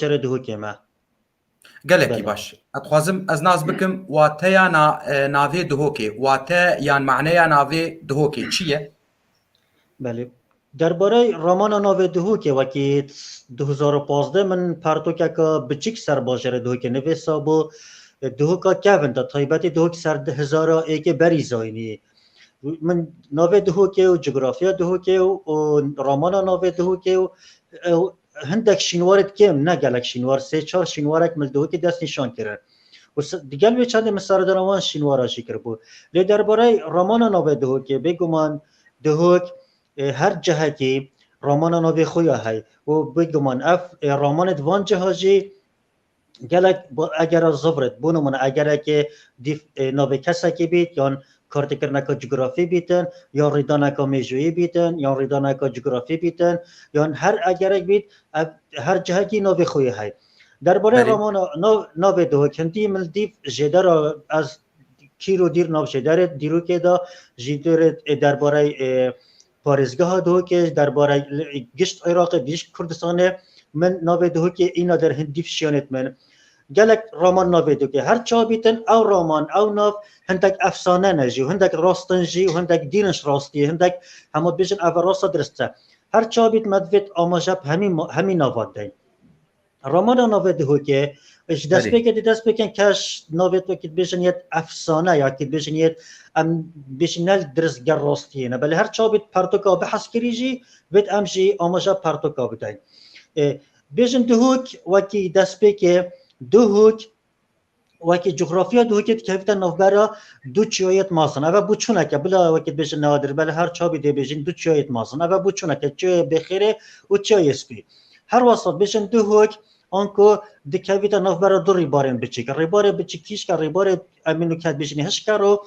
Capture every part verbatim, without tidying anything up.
şerê Duhokê me. Gelekî baş. Ez dixwazim ez nas bikim wateya na, e, navê Duhokê. Wate yan maneya navê Duhokê çi ye? Belê. Derbarey ramana navê Duhokê wekî du hezar û pazdeh min pertokeka biçik ser bajarê Duhokê nivîsabû. Duhoka kevin de, taybetî Duhok ser hezara êkê berî zayînî. Min navê Duhokê û cografiya Duhokê û, û ramana navê Duhokê û, û hindek şînwarêt kêm, ne gelek şînwar, sê çar şînwarek min li Duhokê dest nîşan kirin. Û digel wê çendê min seredana wan şînwara jî kiribû. Lê derbarey ramana navê Duhokê, bêguman Duhok, e, her cihekî ramana navê xwe ya hey. Û bêguman ev, e, ramanê di van ciha jî gelek egera zivrit, bo nimûne egerekê dîv, e, navê kesekî bît, yan kartêkirineka cografî bîtin, yan rîdaneka mêjoyî bîtin, yan rîdaneka cografî bîtin, yan her egerek bît, ev, her cihekî navê xwe yê hey. Derbarê ramana nav, navê Duhok hindî min dîv jêdera ez kîr û dîr nav jêderê dîrokê de jî dêrê, e, derbarey, e, parêzgeha Duhokê, derbarey gişt Iraqê, gişt Kurdistanê, min navê Duhokê îna der hindî fişiyanêt min. Gelek raman navê Duhokê. Her çawa bîtin, ew raman, ew nav hindek efsane ne jî, hindek rastin jî, hindek dînin ji rastiyê, hindek hema dibêjin ev rasta dirist e. Her çawa bît me divêt amaje bi hemî, hemî navan deyn. Ramana navê Duhokê, ji destpêkê dî dest pêkin keş navê wekî dibêjin yêt efsane, ya kî dibêjin yêt em bêjin ne dirist ger rastiyê ne. Belê her çawa bît pertoka biheskirî jî, vêt em jî amaje pertoka bideyn. E, bêjin Duhok wekî destpêkê, Duhok wekî cografiya Duhokê dikevîte navbera du çiyayêt mezin. Eve bûçûnek e, bila wekî dibêjin nadir, belê her çawa bît dê bêjin du çiyayêt mezin. Eve bûçûnek e, çiyayê Bêxêrê û çiyayê Spî. Her wesa dibêjin Duhok, anku dikevîte navbera du rîbarên biçik. Rîbarê biçik kîşk e, rîbarê em ê nûke dibêjin hişk e ro,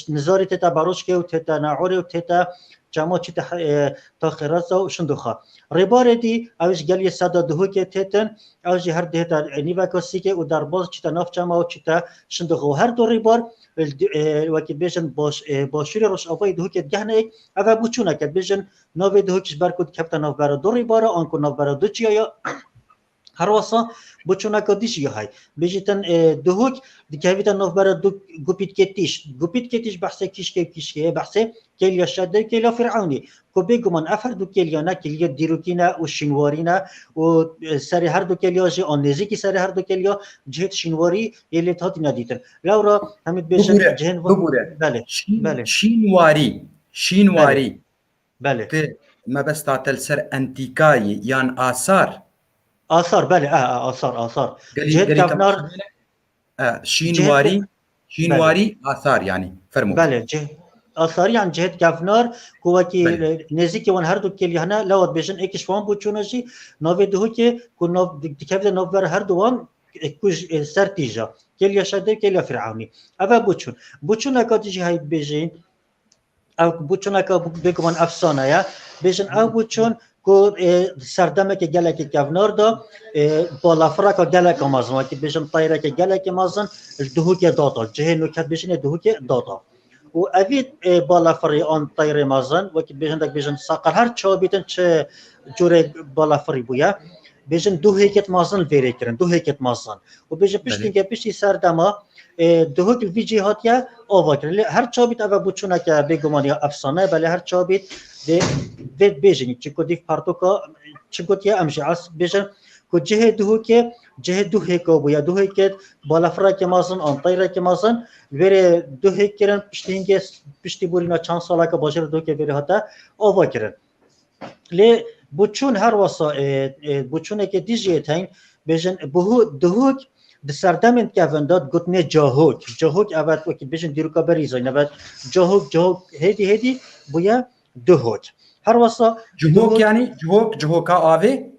nizarî tête Beroşkê û tête Naorê û tête çema çite, e, Taxê Reza û Şindoxa. Rêbarê dî, ew ji geliyê seda Duhokê têtin, ew jî her dihête, e, nîveka Sîkê û derbas çite nav çema û çite Şindoxa. Û her du rêbar, e, di-, e, wekî dibêjin baş-, e, başûrê rojavayê Duhokê digehne yek, ev e bûçûnek e, dibêjin navê Duhok ji ber ku dikevte navbera du rêbara, anku navbera du çiyaya, her wesa bûçûneka dî jî ya hey. Bêjîtin, e, Duhok dikevîte navbera du gupîtkê tîj. Gupîtkê tîj behsê kîşkê û kîşkê ye, behsê kêliya Şedê û kêliya Fîrewnî. Ku bêguman ev her du kêliya ne kêliya dîrokî ne û şînwarî ne û, e, serê her du kêliya jî an nêzîkî serê her du kêliya cihêt şînwarî yê lê hatine dîtin. Lewra hemî dibêjin cihên van. Bibûre, bibûre. Belê, belê. Şînwarî, şînwarî. Belê. Belê. Ti mebesta te li ser entîkayî yan asar? Asar, belê, e, e, asar, asar. Gelî, cihêt gelî kevnar, e, şînwarî, cihêt, şînwarî, belê. Asar yani, fermo. Belê, cih-, asarî yan cihêt kevnar, ku wekî, belê, e, nêzîkî wan her du kêlî hene, lewa dibêjin êk ji wan bûçûna jî, navê Duhokê, ku nav, di-, dikevde navbera her du wan, e, ku ji, e, ser tîja. Kêliya Şedê, kêliya Fîrewnî. Ev e bûçûn. Bûçûneka dî jî hey dibêjin, ew bûçûneka bêguman efsane ye. Bêjin ew bûçûn ku, e, serdemeke gelekî kevnar de, e, balafireka geleke mezin, wekî bêjin teyreke gelekî mezin, ji Duhokê data, cihê nûke dibêjin ê Duhokê data. Û evî, e, balafirî an teyrê mezin, wekî bêjin dek bêjin saqil, her çawa bîtin çi cûrê balafirî bûye. Bêjin du hêkêt mezin li vêrê kirin, du hêkêt mezin. Û bêjin piştî, belê, ke piştî serdema, e, Duhok li vî cihê hatiye ava kirin. Lê her çawa bît ev e bûçûneke bêguman ya efsane, belê her çawa bît dê, dê bêjin, çi ku dîv pertoka, çi gotiye em jî ez bêjin ku cihê Duhokê, cihê du hêka bûye, du hêkê balafireke mezin, an teyreke mezin, li vêrê du hêk kirin, piştî hingê, piştî borîna çend saleke bajarê Duhokê vêrê hate ava kirin. Lê bûçûn her wesa, e, e, bûçûneke dî jî yê teyn, bêjin, buhu-, Duhok di serdemên kevin de digotinê Cahok. Cahok, evet, wekî bêjin dîroka berî zayîn, evet, Cahok, Cahok, hêdî, hêdî bûye Duhok. Her wesa Cihok Duhok, yani, Cihok, Cihoka avê?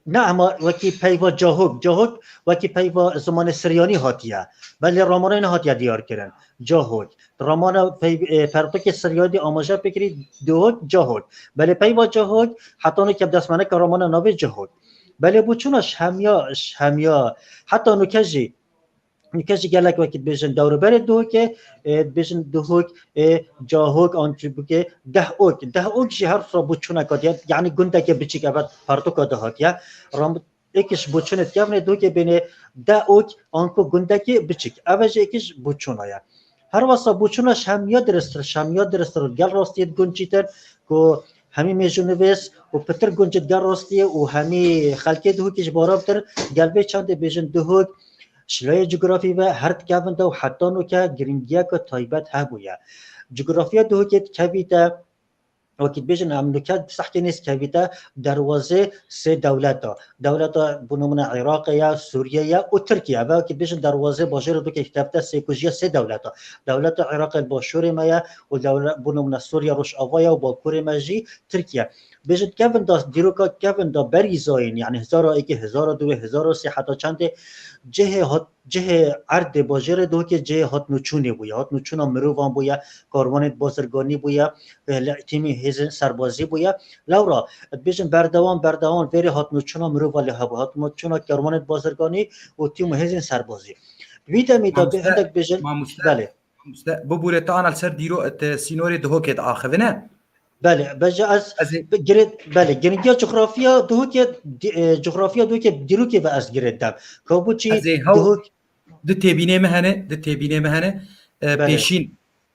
Ne, hema wekî peyva Cahok. Cahok wekî peyva zimanê Siryanî hatiye. Belê ramanê nehatiye diyar kirin. Cahok. Ramana pey-, e, pertokê Siryanî amaje pêkirî Duhok, Cahok. Belê peyva Cahok, heta nûke bi dest me neke ramana navê Cahok. Belê bûçûna ji hemiya, ji hemiya, heta nûke jî, nûke jî gelek wekî dibêjin dewrûberê Duhokê, e, dibêjin Duhok, e, Cahok, an çi bike, Dehok. Dehok jî her sira bûçûneka diye, yani gundeke biçîk, evet, pertoka de hatiye. Ram-, êkiş boçûnê dikevnê dûkê bênê de ûk anku gundekî biçik. Ev e jî êkiş boçûna ye. Her wesa boçûna şemiya diristir, şemiya diristir gel rastiyê guncîtin ku hemî mêjûnivês û pitir guncit gel rastiyê û hemî xelkê dihûkî ji baravtir gel vê çendê bêjin dihûk ji layê cografî ve her dikevin de û heta nûke giringiyeke taybet hebûye. Cografiya dihûkê dikevîte, wekî dibêjin em nûke sehkê nêz kevîte derwazê sê dewleta. Dewleta bo nimûne Iraqê ye, Sûriye ye û Tirkiye. Ve wekî dibêjin derwazê bajêrê dûkê kevte sêkujiya sê dewleta. Dewleta Iraqê li başûrê me ye û dewle-, bo nimûne Sûriye rojava ye û bakurê me jî Tirkiye. Bêjin kevin da, dîroka kevin da berî zayîn, yani hezara êkê, hezara duwê, hezara sê heta çendê cihê hat, cihê erdê bajêrê dihokê cihê hatnûçûnê bûye. Hatnûçûna mirovan bûye, karwanê bazirganî bûye, e, le-, tîmî hêzên serbazî bûye. Lewra, dibêjin berdewam, berdewam vêrê hatnûçûna mirova lê hebû. Hatnûçûna karwanê bazirganî û tîm û hêzên serbazî. Di vî demî de Mamoste, hindek bêjin, mamoste, belê. Mamoste, bibûre te ana li ser dîro, te sînorê dihokê diaxivine? Belê, bence ez Ez ê bi-, girê, belê, giringiya coxrafiya dihokê, di-, e, coxrafiya dihokê dîrokê ve ez girê dem. Ka bo çî ez ê hew dihok du têbînê me hene, du têbînê me hene. E, Belê. pêşîn,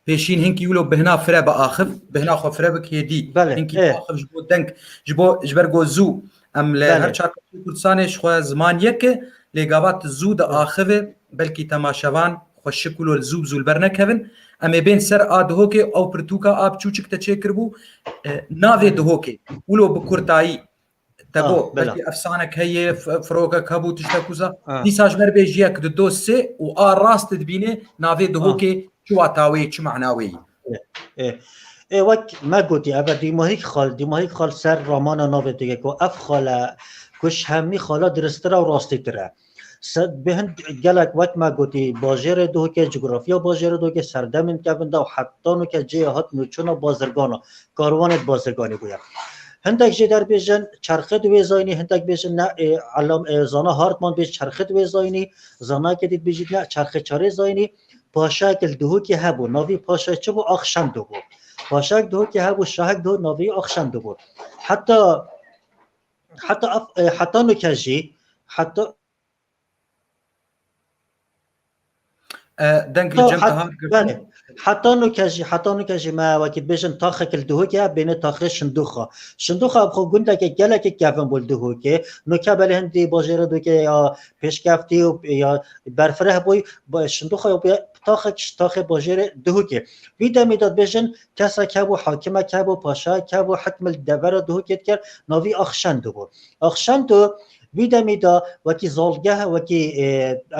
pêşîn hinkî wilo bihna fire biaxiv, bihna xwe fire bik hêdî. Belê, Hinkî e. biaxiv ji bo deng, ji bo, ji ber go zû. Em li Belê. her çar Kurdistanê ji xwe ziman yek e, lê gava tu zû diaxive, belkî temaşevan xweşik wilo li zû bi zû li ber nekevin. Em ê bên ser a dihokê ew pirtûka a biçûçik te çêkiribû, e, navê dihokê, wilo bi kurtayî. Te Ah, got, bela. belkî efsanek heye, f-, firokek hebû, tiştek wisa. Ah. Dîsa ji ber bêjiyek di do sê û a rast dibîne navê Ah. dihokê çi wata wê, çi mana wê ye. Ê, ê, ê, wek me gotî, ev e dîmahîk xal, dîmahîk xal ser ramana navê dike ku ev xal e, ku ji hemî xala diristtir e û rastîtir e. Se-, bi hin gelek wek me gotî, bajêrê dihokê, cografiya bajêrê dihokê, serdemên kevin de û heta nûke cihê hat nûçûna bazirgana, karwanê bazirganî bûye. Hindek jê derbêjin çerxê di wê zayînî, hindek bêjin ne, ê, elam, ê, zana Hartman bêj çerxê di wê zayînî, zanayekê dî dibêjît ne, çerxê çarê zayînî, paşayek li dihokê hebû, navî paşayê çi bû? Axşendo bû. Paşayek dihokê hebû, şahek dihok navî Axşendo bû. Heta, heta ev, ê, heta nûke jî, heta E, deng li Heta, cem hat-, dihat girtin. belê. Heta nûke jî, heta nûke jî me wekî dibêjin taxek li dihokê, bêne taxê Şindoxa. Şindoxa bi xwe gundeke gelekê kevin bû li dihokê. Nûke belê hindî bajêrê dihokê ya pêşkeftî û ya berfireh bûy, ba-, Şindoxa ya bûye taxek ji taxê bajêrê dihokê. Vî demî de dibêjin kesek hebû, hakimek hebû, paşayek hebû, hikm li devera dihokê dikir, navî Axşendo bû. Axşendo vî demî de wekî zalgeh, wekî, e,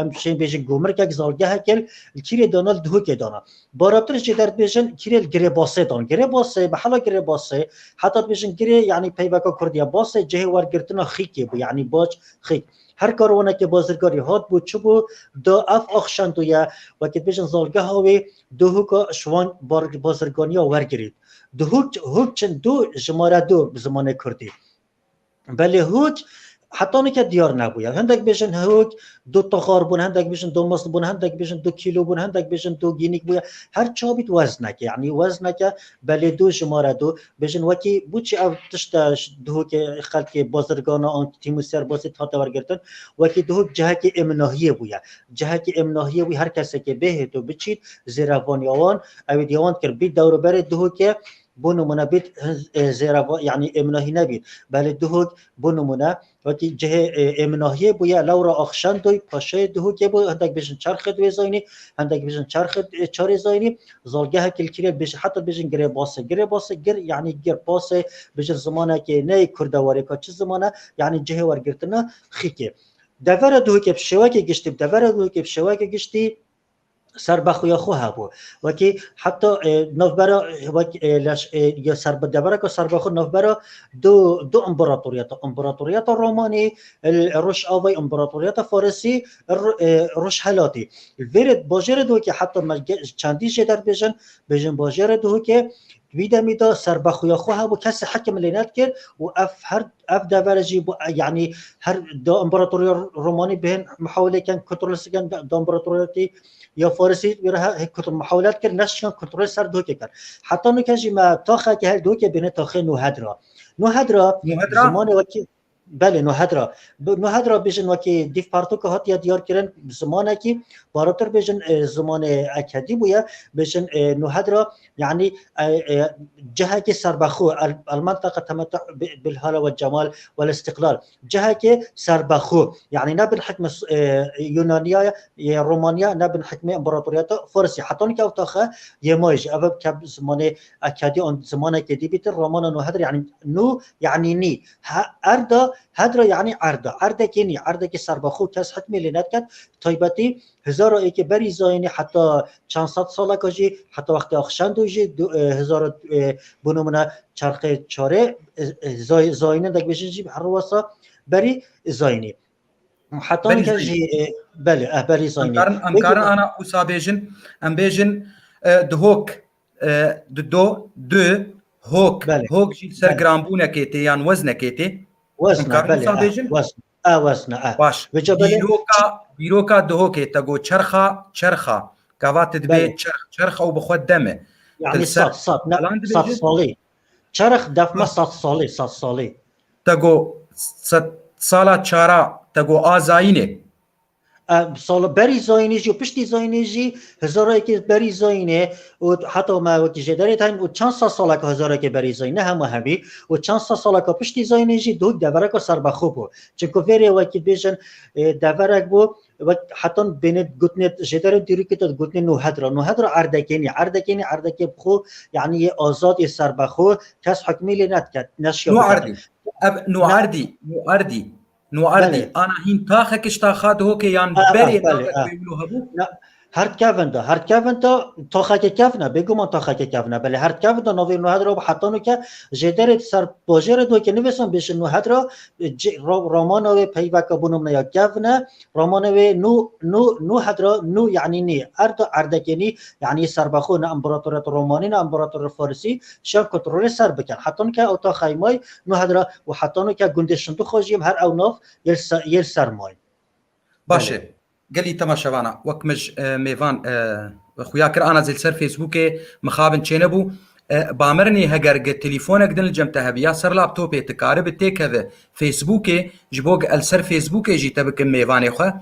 em şên bêjin gomirkek, zalgehek li kîrê dana, li dihokê dana. Baratir jê derdibêjin kîrê li Girêbasê dan. Girêbasê, mehela Girêbasê, heta dibêjin girê, yanî peyveka kurdî ye. Basê cihê wergirtina xîkê bû, yanî bac xîk. Her karwanekê bazirganî hat bû, çi bû, da ev Axşendo ye, wekî dibêjin zalgeha wê, dihoka ji wan bar-, bazirganiya wergirît. Dihok, hok çend, du jimare du bi zimanê kurdî. Belê hûk heta nûke diyar nebûye. Hindek bêjin hûk du taxar bûn, hindek bêjin du mist bûn, hindek bêjin du kîlo bûn, hindek bêjin du gînîk bûye. Her çi bît wezneke, yanî wezneke belê du jimare du. Bêjin wekî bo çi ev tişt e, dihokê xelkê bazirgana an tîmû serbazî hate wergirtin, wekî dihok cihekî êminahiyê bûye. Cihekî êminahiyê bûye, her kesekê bêhêt û biçît, zêrevaniya wan, ew ê diyawan dikir. Bît dewroberê dihokê, bo nimûne bît, e, zêreva-, yanî êminahî nebît. Belê dihok, bo nimûne, wekî cihê, e, êminahiyê bûye, lewra Axşendoy, paşayê dihokê bû, hindek bêjin çerxê di wê zayînî, hindek bêjin çerxê, e, çarê zayînî, zalgehekî li kîrê bêjin, heta bêjin Girê Basê. Girê Basê, gir, yanî gir, basê, bêjin zimanekê ne yê kurdewarê ka çi zimane, yanî cihê wergirtina xîkê. Devera dihokê bi şêwekê giştî, devera dihokê bi şêwekê giştî, serbexweya xwe hebû. Wekî heta, e, navbera, wek, e, leş, e, ya serbe-, devereka serbexwe navbera du, du împaratoriyeta, împaratoriyeta Romanî, e, Rojavayî, împaratoriyeta Farisî, ro-, e, Rojhelatî. Li vêrê bajêrê dihokê heta me ge-, çendî jê derbêjin, bêjin bajêrê dihokê, di vî demî de serbexweya xwe hebû, kesê hekim lê nedikir û ev her, ev devere jî bû, e, yanî her da împaratoriya Romanî bihên muhawilê ken, kontrolê sikin da, da împaratoriyetî ya Farisî wê re he-, he-, kontrol muhawile dikir, neşikan kontrolê ser dihokê ken. Heta nûke jî me taxeke hel dihokê bêne taxê Nûhedra. Nûhedra Nûhedra? zimanê wekî, Belê, Nuhedra. Bi-, Nuhedra bêjin wekî dîv pertûka hatiye diyar kirin, zimanekî, barotir bêjin, e, zimanê Ekedî bûye, bêjin, e, Nuhedra, yanî, e, e, cihekî serbexwe, el, el menteqa temetu bi, bil hala ve cemal ve istiqlal. Cihekî serbexwe, yanî ne bin hikmê, e, Yunaniya, e, Romaniya, ne bin hikmê împaratoriyeta Farsî. Heta nike ew taxe yê mayî jî, ev ke zimanê Ekedî an zimanekê dî bîtir, Romana Nuhedra, yanî nû, yanî nî. Ha, erda, hedra yanî erda. Erdekê nî, erdekê serbexwe kes hikmê lê nediket. Taybetî hezara êkê berî zayînê heta çend sed saleka jî, heta wextê Axşendo jî, du-, e, hezara, e, bi nimûne çerxê çarê, e, e, zay-, zayînê dek bêjin jî her wesa berî zayînê. Heta Berî nike zayînê. jî, e, belê, eh, berî Em zayînê. karin, em Peki, karin ana wisa bêjin, em bêjin, e, dihok, e, dido, du, hok. Belê. Hok jî li ser Belê. giranbûnekê tê yan weznekê tê. Wezna, Em karin belê, wisa eh, bêjin? wezna. Eh, wezna, eh. Baş. Vêca belê Dîroka, dîroka dihokê te got çerxa, çerxa. Gava tu dibê Belê. çerx, çerx ew bi xwe dem e. Yanî Til ser sat, sat, ne, falan sat dibêjin? salî. Çerx defme Ha. sat salî, sat salî. Te got sed sala çara, te got a zayînê. E, sala berî zayînê jî û piştî zayînê jî, hezara êkê berî zayînê û heta me wekî jêderê tayîn û çend sed saleka hezara êkê berî zayînê, hema hemî û çend sed saleka piştî zayînê jî dûk devereka serbexwe bû. Çimku vêrê wekî bêjin, e, deverek bû, wek hetan bênê gotinê jêderê dîrokê de gotinê Nuhedra. Nuhedra erdekê nî, erdekê nî, erdekê bi xwe, yanî yê azad, yê serbexwe, kes hikmî lê nediket, neşiya Nû biket. erdî. Ev nû Ne- erdî, nû erdî. Nû erdî. Belê. Ana hîn taxek ji taxa dihokê yan Ah, berê ah, belê, naxek ah. wê wilo hebû? Ne, her kevin de, her kevin de taxeke kevin e, bêguman taxeke kevin e. Belê her kevin de navê Nuhedra bi heta nûke jêderê ser bajêrê dihokê nivîsan bêjin Nuhedra, e, ci-, ro-, romana wê peyveke bi nimûne ya kevin e, romana wê nû, nû, Nuhedra, nû yanî nî, erda erdekê nî, yanî serbexwe ne împaratoriyet Romanî ne împaratoriyet Farisî, şan kontrolê ser bikin. Heta nûke ew taxey may, Nuhedra û heta nûke gundê Şinduxa jî her ew nav yê li se-, yê li ser may. Baş e. Belê. Gelî temaşevana, wek min ji, e, mêvan, e, xuya kir, ana zî li ser Facebookê mixabin çênebû. E, bamirinê heger gi telîfonek din li cem te hebiya, ser laptopê tu karibî têkeve Facebookê, ji bo gi el ser Facebookê jî te bikin mêvanê xwe.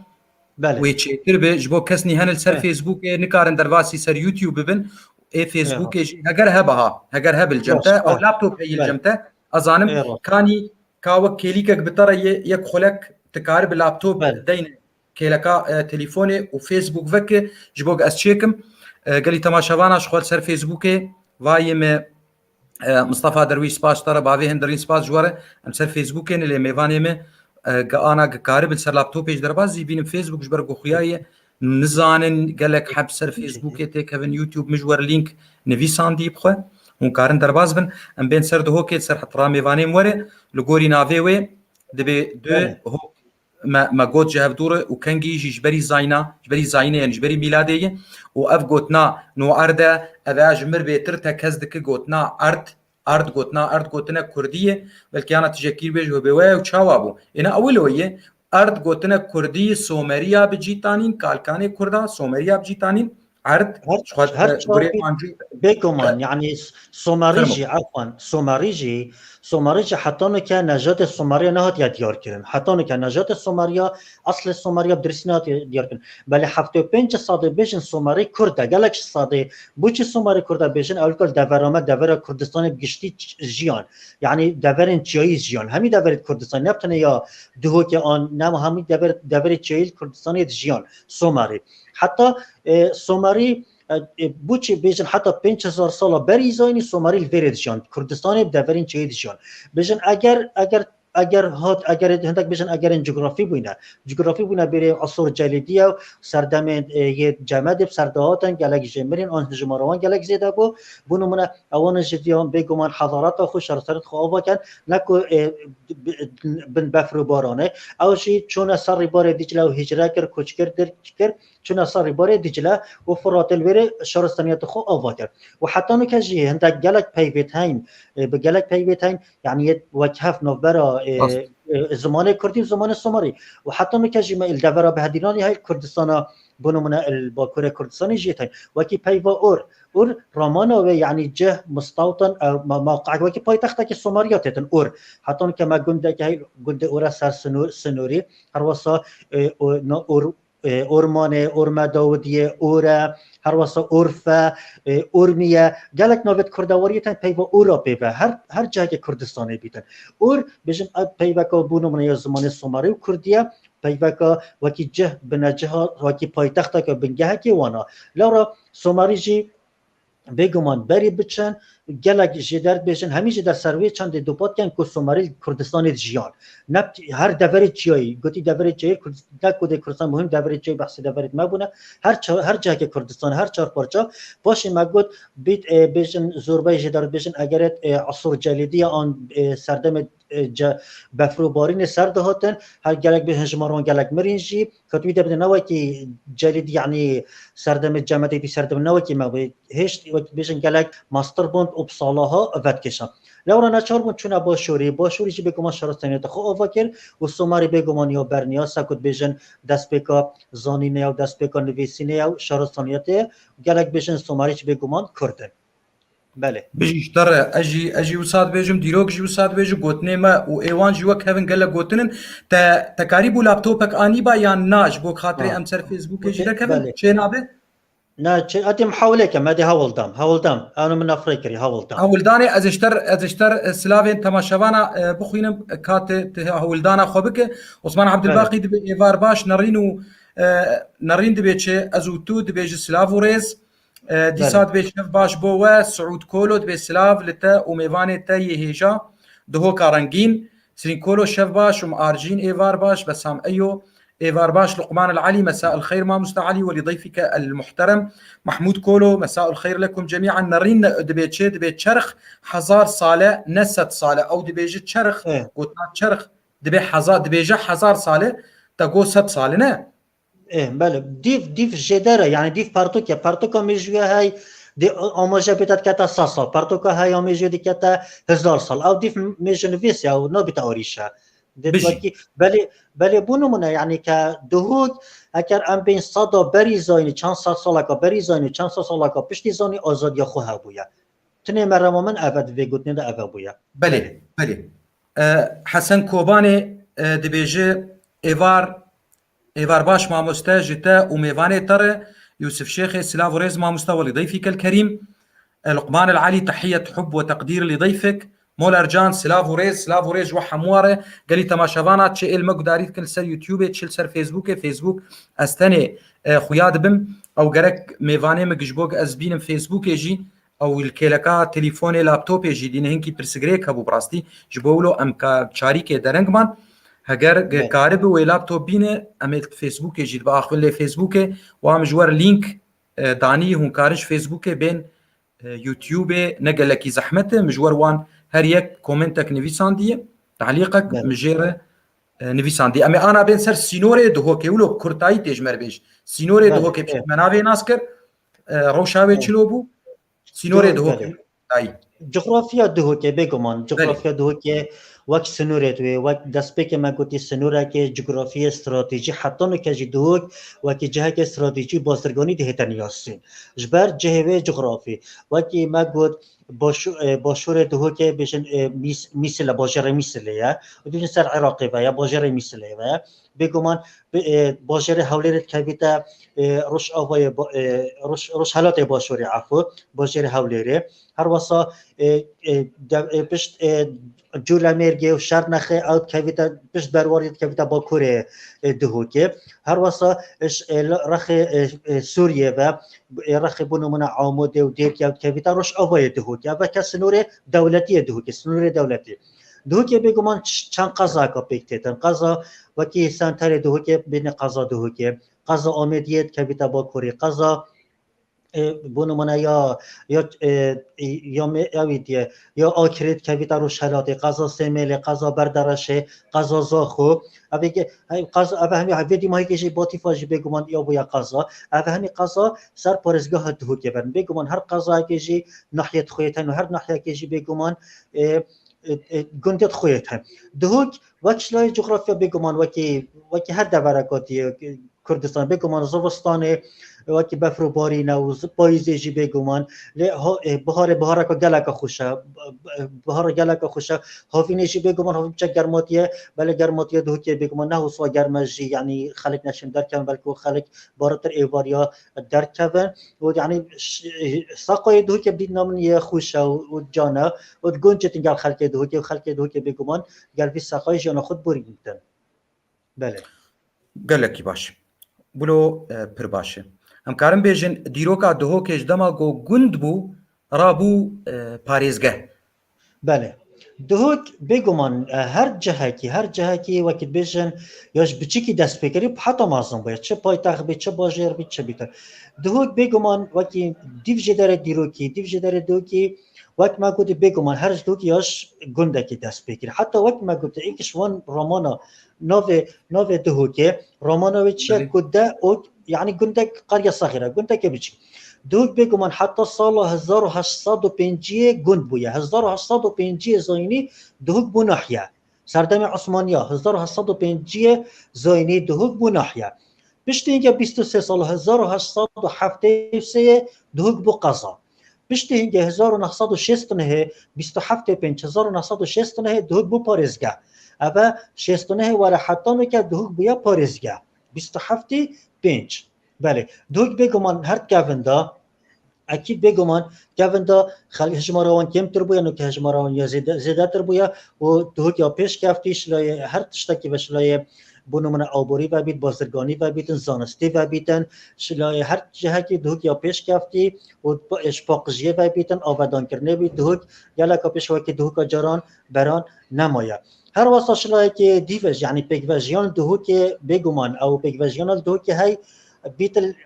Belê. Wê çêtir be, ji bo kes nî hene li ser Belê. Facebookê nikarin derbasî ser YouTube bibin. Ê Facebookê Eyvallah. jî heger hebe ha, heger hebe li cem Baş, te, ew baş. laptop heye li Belê. cem te, ez zanim Eyvallah. kanî ka wek kêlîkek bi te re yê yek xulek tu karî bi laptop Belê. deyne kêleka, e, telîfonê û Facebook veke ji bo ez çêkim. E, gelî temaşevana ji xwe li ser Facebookê vayê me, e, Mistefa Derwîş spas ji te re, bavê Hindirîn spas ji we re. Em ser Facebookê ne lê mêvanê me, e, ge ana ge karî bi li ser laptopê ji derbas zî bînim Facebook ji ber ku xuya ye. Nizanin gelek heb ser Facebookê têkevin, YouTube min ji we re link nivîsandî bi xwe. Hûn karin derbas bin. Em bên ser dihokê ser heta mêvanê me were. Li gorî navê wê dibê du Belê. hok. Me, me got ji hev dûr e û kengî jî ji berî zayna, ji berî zayînê ye, ji berî mîladê ye. Û ev gotina nû erd e, ev e ji mir bêtir tekez dike gotina erd, erd gotina, erd gotine kurdî ye. Belkî ana tu jekîr bêj we bê we ew çawa bû? Êna ewil o ye, erd gotine kurdî, someriya bi cî tanîn, kalkanê kurda, someriya bi cî tanîn, erd, Her, ji xwe her gurê çar mancû. Bêguman, yanî Somerî Fermo. jî, efwan, Somerî jî, Somerî jî heta nûke nejatê Someriya nehatiye diyar kirin. Heta nûke nejatê Someriya, eslê Someriya bi diristî nehatiye diyar kirin. Belê heftê û pênc sedê bêjin Somerî Kurd e. Gelek sedê, boçî Somerî Kurd e bêjin, ewlika li devera me, devera Kurdistanê bi giştî ç-, jiyan. Yanî deverên çiyayî jiyan. Hemî deverê Kurdistanê, ne bi tenê ya Duhokê an, ne hemî dever, deverê çiyayî li Kurdistanê dijiyan. Somerî. Heta, e, Somerî, e, e, boçî bêjin heta pênc hezar sala berî zayînî Somerî li vêrê dijiyan. Kurdistanê bi deverên çiyayî dijiyan. Bêjin eger, eger, eger hat, eger hindek bêjin egerên cografî bûyne. Cografî bûyne bêrê esor celîdî ye, serdemên, e, yê cemedê bi ser de hatin, gelek jê mirin, an hijmara wan gelek zêde bû. Bo nimûne, ewan jî diyan bêguman hezarata xwe, şerseriyet xwe ava ken, ne ku, e, bi, bin befr û baranê. Ew jî çûne ser rîbarê Dîcle û hicre kir, koç kir, derg kir, çûne ser rîbarê Dîcle û Firatê li wêrê şaristaniyeta xwe ava kir. Û heta nûke jî hindek gelek peyvêt heyn, e, bi gelek peyvêt heyn, yanî yê wek hev navbera, e, Rast. e, zimanê kurdî û zimanê somerî. Û heta nûke jî me li devera Behedînanê hey Kurdistana Bo nimûne li Bakurê Kurdistanê jî tên. Wekî peyva Ur. Ur ramana wê, yanî cih mistewtin, ew ma-, mewqeek wekî paytextekî Somariya têtin Ur. Heta ke me gundek heye, gundê Ur e ser sinûr, sinûrî. Her wesa, e, o, na Ur, e, Ormanê, Orme Dawidiyê, Ur e, her wesa Urfe, e, Urmiye. Gelek navêt kurdewariyê tên peyva Ur a pê ve. Her, her cihekê Kurdistanê bîtin. Ur, bêjin, ev peyveka bo nimûne ya zimanê Somarî û Kurdî ye. Peyveka wekî cih, bineciha, wekî paytexteke bingehekê wan a. Lewra Somarî jî bêguman berî biçin, gelek jêder dibêjin, hemî jêder ser wê çendê dûpat ken ku Somarî li Kurdistanê dijiyan. Ne her deverê çiyayî, gotî deverê çiyayî, Kurd-, ne ku dê Kurdistan muhîm, deverê çiyayî behsê deverê me bûne. Her ça-, her cihekê Kurdistan, her çar parça. Paşê me got, bît, e, bêjin, zorbeyê jêder dibêjin, eger e, esûr celîdî ye an, e, serdemê e, ce-, befr û barînê ser dihatin, her gelek bêjin ji me re gelek mirîn jî, ketibî de bide ne wekî celîdî, yanî serdemê cemedê dî serdemê ne wekî me bû. Hêşt wekî bêjin gelek mastir bûn û bi salaha vedkêşan. Lewra neçar bûn çûne başûrî, başûrî jî bêguman şaristaniyeta xwe ava kir û Somarî bêguman ya berniya, se ku dibêjin destpêka zanînê ye û destpêka nivîsînê ye û şaristaniyetê ye. Gelek bêjin Somarî jî bêguman Kurd in. Belê. Bijî ji te re, ez jî, ez jî wisa dibêjim, dîrok jî wisa dibêjim, gotinê me û ê wan jî wek hev in gelek gotin in. Te, te karîbû laptopek anîba yan na, ji bo xatirê Ha. em ser Facebookê jî Gotin, dekevin, belê. Çê nabe? Na, çê, etê mihawilê ke, me dê hewl dam, hewl dam. Ano min nafrê kirî, hewl dam. Hewldanê ez ji te re, ez ji te re, e, silavên temaşevana, e, bixwînim, ka te, te hewldana xwe bike. Osman Belê. Abdulbaqî dibê êvar baş, nerîn û, e, nerîn dibê çi, ez û tu dibêji silav û rêz. E, dîsa Belê. Dibê şev baş bo we, Siûd Kolo dibê silav li te û mêvanê te yê hêja, Dihoka Rengîn, Sirîn Kolo şev baş û Arjîn êvar baş, Besam Eyo êvar baş, Luqman El Elî, Mesa El Xeyr Mamoste Elî, welî dayfîke el muhterem, Mahmûd Kolo, Mesa El Xeyr lekum cemîan, nerîn ne, dibê çi, dibê çerx hezar sale, ne sed sale, ew dibêji çerx, Ê. Gotina çerx, dibê hezar, dibêje hezar sale, te got sed sale ne? Ê, belê. Dîv, dîv jêder e, yanî dîv pertûk e. Pertûka mêjûyê hey, dê, amaje bê te dikete sed sal. Pertûka hey ya mêjûyê dikete hezar sal. Ew dîv mêjûnivîs e, ew nabîte arîşe. Dê Bijî. Wekî, belê, belê bo nimûne, yanî ke Duhok, eger em bên seda berî zayînî, çend sed saleka berî zayînî, çend sed saleka piştî zayînî azadiya xwe hebûye. Tinê merema min ev e, di vê gotinê de ev e bûye. Belê, belê. E, Hesen Kobanê, e, dibêje, êvar, êvar baş mamoste ji te û mêvanê te re, Yûsif Şêxê, silav û rêz mamoste, welî dayfîke el kerîm, e, Luqman el Elî, tehiyet, hub ve teqdîr li dayfik, Moler Can, silav û rêz, silav û rêz ji we hemû re, gelî temaşevana çi ê li me gudarî dikin li ser YouTubeê, çi li ser Facebookê, Facebook, ez tenê, e, xuya dibim, ew gerek mêvanê min ji bo ez bînim Facebookê jî, ew li kêleka telîfonê, laptopê jî dîne hinkî pirsgirêk hebû bi rastî. Ji bo wilo em ka çarîkê dereng man. Heger ge- Ne. Karibi wê laptop bîne, em ê Facebookê jî dibe axivin lê Facebookê. Wa min ji wer link, e, danî, hûn karin ji Facebookê bên, e, YouTubeê, ne gelekî zehmet e. Min ji wer wan her yek komentek nivîsandiye, talîqek Ne. Min jê re, e, nivîsandiye. Em ê ana bên ser sînorê Duhokê, wilo kurtayî tê ji me re bêj. Sînorê Belê, Duhokê belê. Pişt me navê nas kir, e, rewşa wê Belê. Çilo bû. Sînorê Duhok, Duhokê. Belê. Dayî. Coxrafya Duhokê, bêguman. Belê. Coxrafya Duhokê wek sinûrê wê, wek destpêkê me gotî sinûrekê, cografiyê, stratejî, heta nûke jî Duhok wekî cihekê stratejî bazirganî dihête niyasîn. Ji ber cihê wê coxrafî. Wekî me got, başû-, e, başûrê Duhokê bêjin, e, Mîs-, Mîsile, bajêrê Mîsilê ye. Û dibêjin ser Iraqê ve ye, bajêrê Mîsilê ve ye. Bêguman, bi, e, bajêrê Hewlêrê dikevîte, e, Rojavayê ba-, e, Roj-, Rojhelatê Başûrê, efû, bajêrê Hewlêrê. Her wesa, e, e, de-, e, pişt, e, Colemêrgê û Şernexê ew dikevîte, pişt Berwarê dikevîte Bakurê, e, Duhokê. Her wesa, e, ş-, e, li rexê, e, e, Sûriyê ve, e, rexê bo nimûne Amûdê û Dêrkê ew dikevîte Rojavayê Duhokê. Ev veke sinûrê dewletî ye Duhokê, sinûrê dewletî. Duhokê bêguman ç-, çend qezayeka pêk têtin. Qeza wekî senterê Duhokê bêne qeza Duhokê. Qeza Amêdiyê dikevîte Bakurê. Qeza, e, bo nimûne ya, ya, e, ya me-, ewî diye, ya Akirê dikevîte Rojhelatê. Qeza Sêmêlê, qeza Berdereşê, qeza Zaxo. Ev ê ke-, hey, qeza, ev hemî, vê dîmahîkê jî Batîfa jî bêguman ya bûye qeza. Ev hemî qeza ser parêzgeha Duhokê verin. Bêguman her qezayekê jî nahiyê xwe ye ten û her nahiyekê jî bêguman, e, e, e, gundê xwe ye. Duhok wek şilayê cografya bêguman wekî, wekî her devereka diye Kurdistan, bêguman zivistanê wekî befr û barî ne û zi-, payîzê jî bêguman. Lê ha-, e, biharê bihareka geleka xweş e. Bihara geleka xweş e. Havînê jî bêguman havîn çek germatiye, belê germatiye Duhokê bêguman ne hoswa germe jî, yanî xelk neşin derkevin, belkî xelk baratir êvariya derkevin. Û yanî ş-, saqayê Duhokê bi dîtina min yê xweş e û, û can e û di gunc e gel xelkê Duhokê û xelkê Duhokê bêguman gel vî saqayê jiyana xwe diborînin. Belê. Gelekî baş. Bilo, e, pir baş e. Em karin bêjin, dîroka Duhokê ji dema ku gund bû, rabû, e, parêzgeh. Belê. Duhok bêguman, e, her cihekî, her cihekî wekî dibêjin, ya ji biçikî dest pê kirî, heta mezin bûye. Çi paytext bî, çi bajêr bî, çi bîtir. Duhok bêguman wekî dîv jê derê dîrokî, dîv jê derê Duhokî, wek me gotî bêguman her ji Duhokî ya ji gundekî dest pê kirî. Heta wek me gotî, êk ji wan romana navê, navê Duhokê, romana wê çi ye? Belê. Ku de û, yanî gundek qeriya sexîr e, gundekê biçî. Duhok bêguman heta sala hezar û heşt sed û pêncî gund bûye. Hezar û heşt sed û pêncî zayînî Duhok bû nahiye. Serdemê Osmaniya hezar û heşt sed û pêncî zayînî Duhok bû nahiye. Piştî hinge bîst û sê sal hezar û heşt sed û heftê û sê Duhok bû qeza. Piştî hinge hezar û neh sed û şêst û neh, bîst û heftê pênc, hezar û neh sed û şêst û neh Duhok bû parêzgeh. Eve şêst û neh were heta nûke Duhok bûye parêzgeh. Bîst û heftê pênc. Belê. Duhok bêguman her kevin de, ekîd bêguman kevin de xel-, hejmara wan kêmtir bûye, nûke hejmara wan ya zêde-, zêdetir bûye û Duhok ya pêş keftî şilayê her tiştekî ve şilayê, bo nimûne, aborî vebît, bazirganî vebîtin, zanistî vebîtin, şilayê her cihekî Duhok ya pêş keftî û pa-, ji paqijiyê vebîtin, avedankirinê bî Duhok, geleka pêş wekî Duhoka caran beran nemaye. Her wesa şilayekî dî ve jî, yanî pêkvejiyan Duhokê bêguman, ew pêkvejiyana li Duhokê hey bîtin,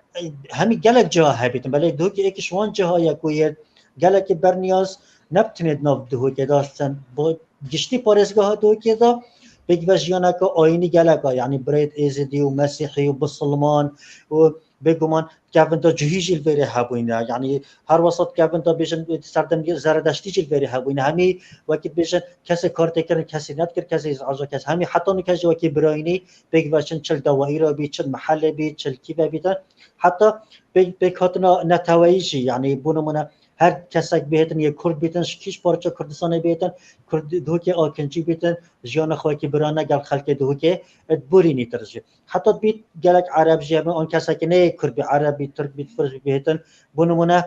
hemî gelek ciha hebîtin. Belê Duhokê êk ji wan ciha ye ku yê gelekî berniyaz ne bi tenê di nav Duhokê de, sen bo giştî parêzgeha Duhokê de pêkvejiyaneke ayînî gelek a, yanî birayêt êzidî û mesîhî û bisilman û bêguman kevin de cihî jî li vêrê hebûyne. Yanî her wesat kevin de bêjin serdem zeredeştî jî li vêrê hebûyne. Hemî wekî dibêjin kesê kar tê kirin, kesê nedikir, kesê îzaca kes. Hemî heta nûke jî wekî birayînî pêk ve çin, çil dawayî re bî, çil mehellê bî, çil kî ve bî de. Heta pêk, pêkhatina neteweyî jî, yanî bo nimûne her kesek bihêtin, yê Kurd bîtin, ji kîj parça Kurdistanê bihêtin, Kurd Duhokê Akincî bîtin, jiyana xwe wekî birane gel xelkê Duhokê diborînîtir jî. Heta dibît gelek Ereb jî hebin, an kesekî ne yê Kurd bî, Ereb bî, Tirk bî, Firs bî bihêtin. Bo nimûne,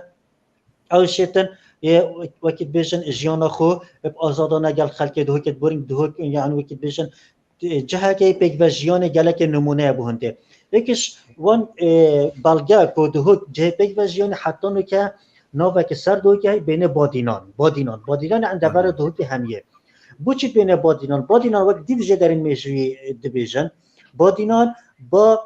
ew şêtin, yê wekî dibêjin jiyana xwe bi azadane gel xelkê Duhokê diborîn, Duhok, yanî wekî dibêjin, e, cihekê pêkvejiyanê gelekê nimûne ye bo hindê. Êk ji wan, e, belge ku Duhok cihê pêkvejiyanê heta nûke navekî ser Duhokê hey bêne Badînan. Badînan. Badînan yan devera Duhokê hemiyê. Boçî bêne Badînan? Badînan wek dîv jê derên mêjûyî, e, dibêjin. Badînan ba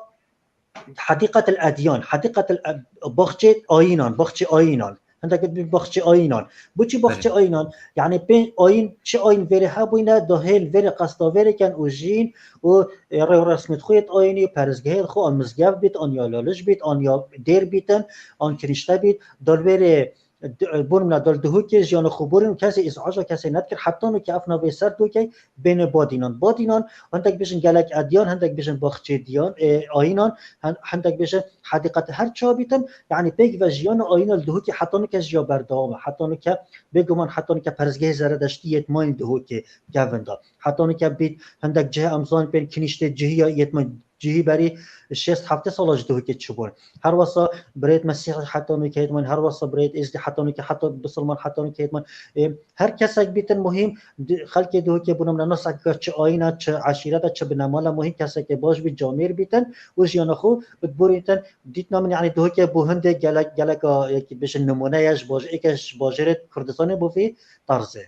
Hedîqetil Edyan, Hedîqetil E-, baxçê ayînan, baxçê ayînan. Hindek dibî baxçê ayînan. Boçî baxçê ayînan? Yanî pê ayîn, çi ayîn vêrê hebûyne, dahêl vêrê qesta vêrê ken û jîn û, e, rêw resmêt xwe yêt ayînî, perestgehêt xwe, an mizgev bît, an ya laliş bît, an ya dêr bîtin, an kinîşte bît, dal vêrê d-, bo nimûne dal Duhokê jiyana xwe borîn û kesê îzaca kesê nedikir, heta nûke ev navê ser Duhokê bêne Badînan. Badînan, hindek bêjin gelek Edyan, hindek bêjin baxçê diyan, e, ayînan, hin-, hindek bêjin hedîqet, her çi bîtin, yanî pêk ve jiyana ayîna li Duhokê heta nûke jiya berdewam e. Heta nûke, bêguman heta nûke perestgehê Zeredeştî yêt mayîn Duhokê kevin de. Heta nûke bît hindek cihê em zanîn pê kinîştê cihî ya yêt mayîn. Cihî berî şêst heftê sala ji Duhokê çûbûn. Her wesa birêt Mesîh heta nûke hêtman, her wesa birêt Êzdî heta nûke, heta bisilman heta nûke hêtman. Ê, her kesek bîtin muhîm, di-, xelkê Duhokê bûne, min nasek çi ayîna, çi eşîreta, çi binemala, muhîm kesekê baş bî, camêr bîtin û jiyana xwe diborîtin. Dîtina min, yanî Duhokê bo hindê gelek, geleka, yekî bêjin nimûne ye, ji baj-, êke ji bajêrê Kurdistanê bo vî tarzê.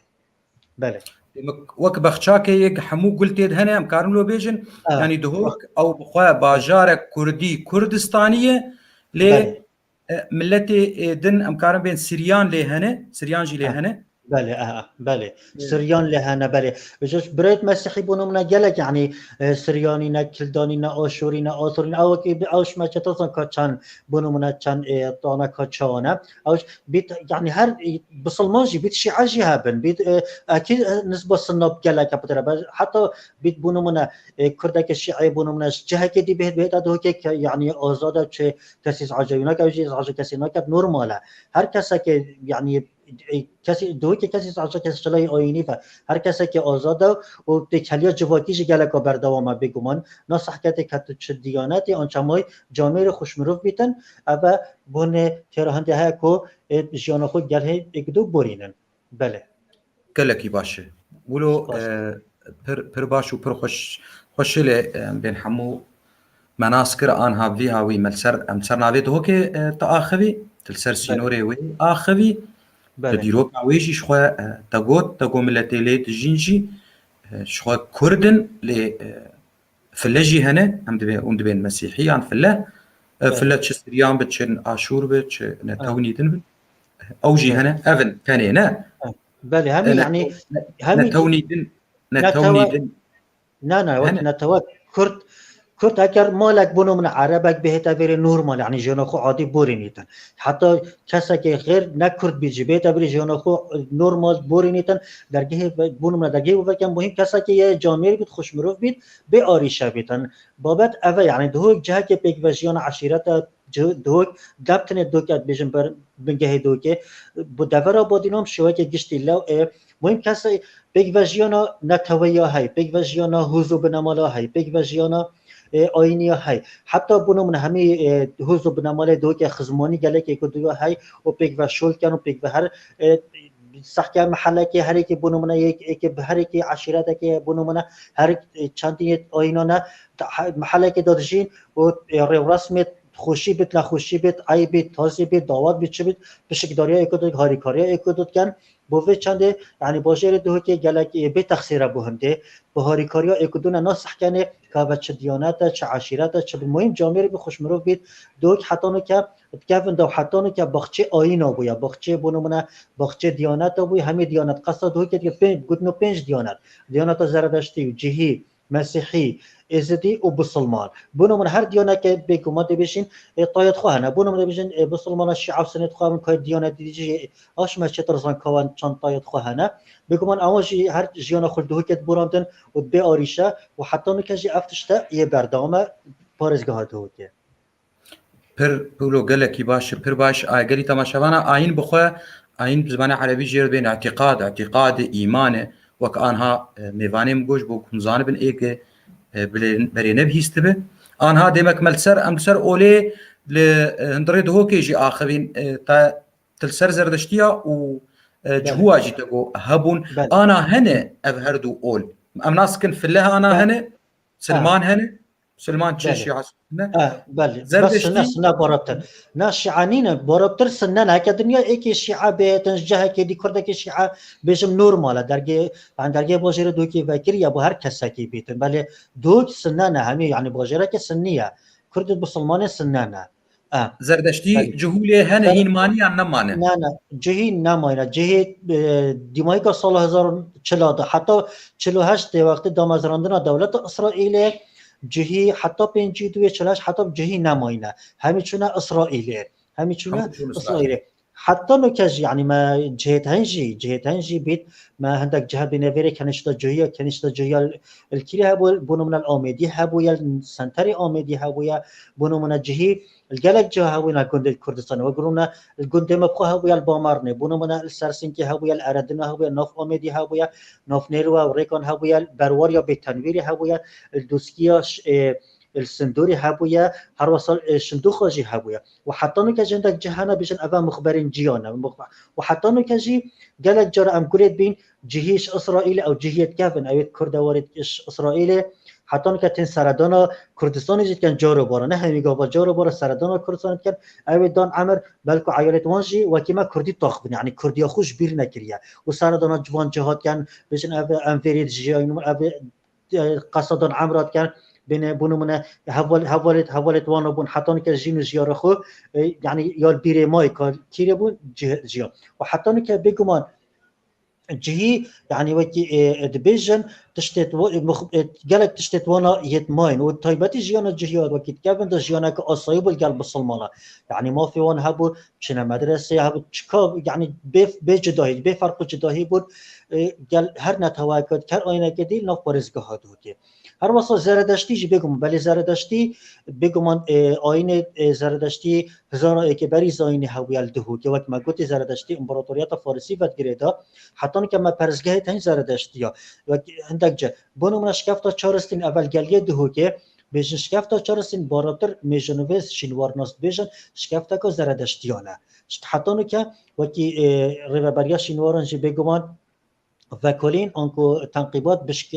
Belê. Demek wek bexçakê yek hemû gul tê de hene, em karin lo bêjin. Ha. Yanî Duhok ew bi xwe bajarek kurdî, Kurdistanî ye, lê, belê, e, miletê, e, din em karin bên Siryan lê hene, Siryan jî lê, ha, hene. Belê, aha, belê. Siryan lê hene, belê. Ji birêt Mesîhî bo nimûne gelek, yanî, e, Siryanî ne, Kildanî ne, Aşûrî ne, Atorî ne, ew ki bi ew ji me çetir zan ka çend bo nimûne çend, e, tane ka çawa ne. Ew ji bît, yanî her, e, bisilman jî bît, şîe jî hebin. Bît, e, ekî, e, nisba Sinna gelek pitir e. Be-, heta bît bo nimûne, e, Kurdeke şîe bo nimûne ji cihekê dî bihêt, bihêta dihokê ke, yanî azad e, çi kesî zehca wî nake, ew jî zehca kesî nake, normal e. Her keseke, yanî e, kesî, dihokê kesî zehca kes çilayê ayînî ve. Her kesekî azad e û têkiliya civakî jî geleka berdewam e bêguman. Na sehketê ke tu çi diyanetê an çamayî camêrê xweşmirov bîtin, ev e bonê têra hindê heye ku, e, jiyana xwe gelhê êk du borînin. Belê. Gelekî baş e. Wilo, Spas. e, pir, pir baş û pir xweş, xweşê lê, e, em bên hemû me nas kir, anha vî hawî me li ser, em ser navê dihokê, e, te axivî, tu li ser Belê. sînorê wê axivî, Belê. tu dîroka wê jî ji xwe, e, te got, te got miletê lê dijîn jî, e, ji xwe Kurd in, lê, e, file jî hene, em dibê, hûn dibên Mesîhî yan file, e, Belê. file çi Siryan bi, çi Aşûr bi, çi netewnî din bin, ew jî Belê. hene, ev in tenê ne. Belê, hemî, E, ne, yanî, ne, hemî netewnî din, netewe-, netewnî din. Na, na, wek Hene. netewe Kurd, Kurd eger malek bo nimûne Erebek bihête vêrê normal, yanî jiyana xwe adî borînîtin. Heta kesekê xêr ne Kurd bî jî bihête vêrê jiyana xwe normal borînîtin. Dergehê ve-, bo nimûne dergehê weke muhîm kesekê ye camêr bît, xweşmirov bît, bê arîşe bîtin. Babet ev e, yanî dihok cihekê pêkvejiyana eşîreta Ci-, dihok, dep tenê dihok, ez bêjim ber bingehê dihokê, bi devera badînan şêwekê giştî lew ê, muhîm kesê pêkvejiyana neteweya hey, pêkvejiyana hûz û binemala hey, pêkvejiyana, e, ayîniya hey. Heta bo nimûne hemî, e, hûz û binemalê dihokê xizmanî gelekê ku diya hey û pêkve şol ken û pêkve her, e, sehke mehelekê herêkê bo nimûne yek, êkê bi herêkê eşîretekê bo nimûne her, e, çendî ayînane, ta-, he-, mehelekê de dijîn û, e, rêwresmê xweşî bit, nexweşî bit, eyb bit, tazî bit, dawet bit, çi bit, pişikdariya êk û du, harîkariya êk û du dikin. Bo vê çendê, yanî bajêrê dihokê gelek, e, bê texsîr e bo hindê. Bi harîkariya êk û du ne nasih kenê, ka ve çi diyanet e, çi eşîret e, çi bi muhîm camêrê bi xweşmirov bît, dihok heta nûke dikevin de û heta nûke baxçê ayîna bûye, baxçê bo nimûne, baxçê diyaneta bûye, hemî diyanet qesa dihokê dike pê-, gotin û pênc diyanet. Diyaneta Zeredeştî û Cihî, Mesîhî, Êzidî û Bisilman. Bo nimûne her diyaneke bêguman dibêjin, ê, tayet xwe hene. Bo nimûne dibêjin, ê, Bisilmana Şîa û Sinê dixwe min kayê diyanetî dî jî, aş me çetir zan kawan çend tayet xwe hene. Bêguman ewan jî her jiyana xwe li dihokê diborandin û dibê arîşe û heta nûke jî ev tişte yê berdewam e parêzgeha dihokê. Pir, Pûlo, gelekî baş, pir baş. A, gelî temaşevana, ayîn bi xwe, ayîn bi zimanê erebî jê re dibên îtîqad, îtîqad, îman e. Wek anha, e, mêvanê min got, bo ku hûn zanibin êk, e, bilê-, berê ne bihîstibi. Anha demek me li ser, em li ser olê li, e, hundirê dihokê jî axivîn, e, ta, tu li ser Zerdeştiya û, e, Belê. Cihûa jî te got hebûn. Belê. Ana hene ev her du ol. Em nas dikin file ana Belê. hene, Silman Ha. hene. Silman çi Belê. Şîa ne? Ha, belê. Bes Zerdeştî Sinne, Sinne barabtir. Na Şîa nîne, barabtir Sinne ne. Heke dinya êkê Şîa bêtin, ji cihekê dî Kurdekê Şîa bêjim normal e. Dergê, yanî dergê bajêrê dihokê vekirî ye bo her kesekî bêtin. Belê dihok Sinne ne, hemî, yanî bajêreke Sinnî ye. Kurd û Bisilmanê Sinne ne. Ha. Zerdeştî Belê. Cihû lê hene, Zer- hîn manî yan nemane? Ne, ne. Cihî nemayne. Cihî, e, dîmayîka sala hezar û çil de, heta çil û heşt tê wextê damezrandina dewleta Îsraîlê, cihî heta pêncî û du yê çil û heşt heta cihî nemayne. Hemî çûne Îsraîlê. Hemî çûne Hemî çûne Îsraîlê. Îsraîlê. Heta nûke jî, yanî me cihêt hen jî, cihêt hen jî bît, me hindek cihe bîne vêrê kenişta cihî ya, kenişta cihî ya li kîrê hebû, bo nimûne li Amêdî hebûye, li senterê Amêdî hebûye, bo nimûne cihî li gelek ciha hebûne gundê Kurdistanê. Wek rûne li gundê me bi xwe hebûye li Bamernê, bo nimûne li Sersinkê hebûye, li Eredinê hebûye, nav Amêdî hebûye, nav Nêrwe û Rêkan hebûye, li Berwariya Bêtenwîrê hebûye, li Dûskiya ş-, ê, li Sindorê hebûye, her wesa, ê, Şindoxa jî hebûye. Û heta nûke jî hindek cih hene bêjin eve muxberên ciya ne. Muxbe-, û heta nûke jî gelek cara em gurê dibîn, cihî ji Îsraîlê, ew cihiyê dikevin, ew ê Kurd e warê ji Îsraîlê, heta nûke tên seredana Kurdistanê jî dikin car û bara. Ne hemî gava car û bara seredana Kurdistanê dikin, ew ê dan emir, belku eyalêt wan jî wekî me Kurdî tax bin, yanî Kurdiya xwe ji bîr nekiriye. Û seredana ciwan ciha dikin, bêjin ev, em vêrê dijiyayin, ev, e, qesadan emra dikin, bêne, bo nimûne, heval-, hevalêt, hevalêt wan bûn, heta nûke jîn û jiyara xwe, e, yanî ya li bîrê mayî ka kîrê bûn, cih-, jiya. Û heta nûke bêguman, cihî, yanî wekî, e, e, dibêjin, tiştê di wa-, e, mix-, e, gelek tiştê di wana yêt mayîn û taybetî jiyana cihî ya wekî dikevin de jiyaneke asayî bû li gel bisilmana. Yanî mafê wan hebû, çine medresê hebû, çika, yanî bê, bê cudahî, bê ferq û cudahî bûn, e, gel her neteweyeke, her ayîneke dî li nav parêzgeha Duhokê. Her wesa Zeredeştî jî bêguman, belê Zeredeştî bêguman, e, ayînê, e, Zeredeştî hizara êkê berî zayînê hebûye li Duhokê. Wek me gotî, Zeredeştî împaratoriyeta Farisî vedigirê de, heta nike me perestgehê teyîn Zeredeştî ya. Wek hindek ci, bo nimûne şikefta Çaristîn evel geliyê Duhokê, bêjin şikefta Çaristîn, baraptir mêjinivês şînwarnas dibêjin şikefteka Zeredeştiyan e. Ji heta nike wekî, e, rêveberiya şînwaran jî bêguman vekolîn, anku tenqîbat bişk-,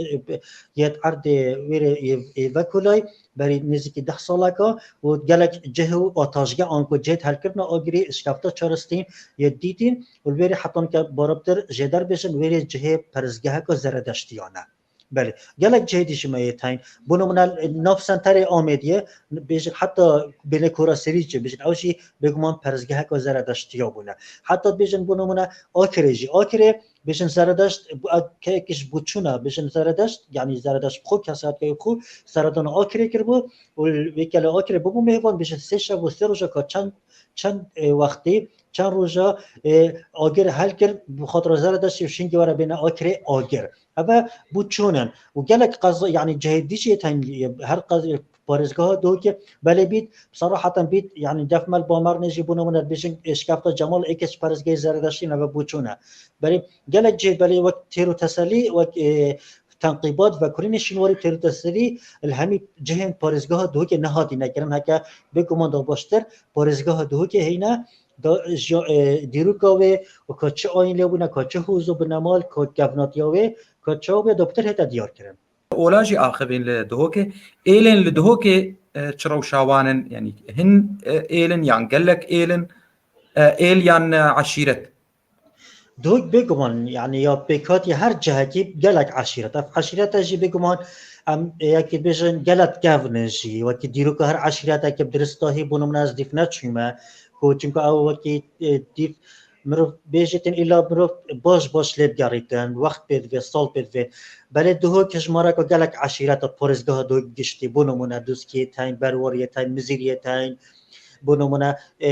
yêt erdê wêrê yê, yê vekolay berî nêzîkî deh saleka û gelek cih û ataşge anku cihêt helkirina agirî şikefta Çaristîn yê dîtîn û li wêrê heta nike baraptir jêder bêjin wêrê cihê perestgeheka Zeredeştiyan e. Belê. Gelek cihê dî jî me yê teyîn. Bo nimûne, nav senterê Amêdiyê, bêjin heta bênê Kora Serî jî, bêjin ew jî bêguman perestgeheka Zeredeştiya bûne. Heta bêjin bo nimûne Akirê jî. Akirê bêjin Zeredeşt, bu-, a-, keyekî ji bo çûna, bêjin Zeredeşt, yanî Zeredeşt bi xwe, kesayeteke xwe seredana Akirê kiribû û wê gelê Akirê bûbû mêvan, bêjin sê şev û sê rojeka çend, çend, e, wextî, çend roja, e, agir helkir, bi xatira Zeredeştê û şingê were bêne Akirê agir. Eve bû çûn in. Û gelek qeza, yanî cihê dî jî tên, her qez-, parêzgeha Duhokê belê bît, seraheten bît, yanî def me li Bamernê jî bo nimûne bêjin, e, şikefta Cemal êkê ji perêzgehê Zeredeştî neve bû çûn e. Belê gelek cihê belê wek têr û teselî, wek, e, tenqîbat, vekurînê şînwarî, têr û teselî li hemî cihên parêzgeha Duhokê nehatîne kirin. Heke bêguman da baştir parêzgeha Duhokê heyne da, ji, e, dîroka wê û ka çi ayîn lê bûne, ka çi hûz û binemal, ka kevnatiya wê, ka çawa bê, da pitir hête diyar kirin. Ola jî axivîn li Duhokê. Êlên li Duhokê, e, çi rewşa wan in? Yanî hin, e, êl in yan gelek êl in, e, êl yan, e, eşîret? Duhok bêguman, yanî ya pêkhatî her cihekî gelek eşîret. Ev eşîrete jî bêguman em yekî bêjin gelek kevn in jî. Wekî dîroka her eşîretekî bi diristahî bo nimûne ez dîf neçûme. Ku çimku ew wekî, e, dîf mirov bêjîtin, îla mirov baş baş lê bigerîtin, wext pê divê, sal pê divê. Belê Duhok hejmareka gelek eşîreta parêzgeha Duhok giştî, bo nimûne Dûskiyê tên, Berwariyê tên, Mizîriyê tên, bo nimûne, e,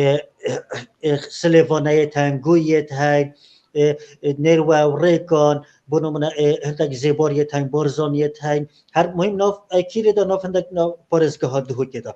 e, Silêvaneyê tên, Goyiyê tên, e, e, Nêrwe û Rêkan, bo nimûne, e, hindek Zêbariyê tên, Barzaniyê tên, her muhîm nav, e, kîrê de nav hindek nav parêzgeha Duhokê de.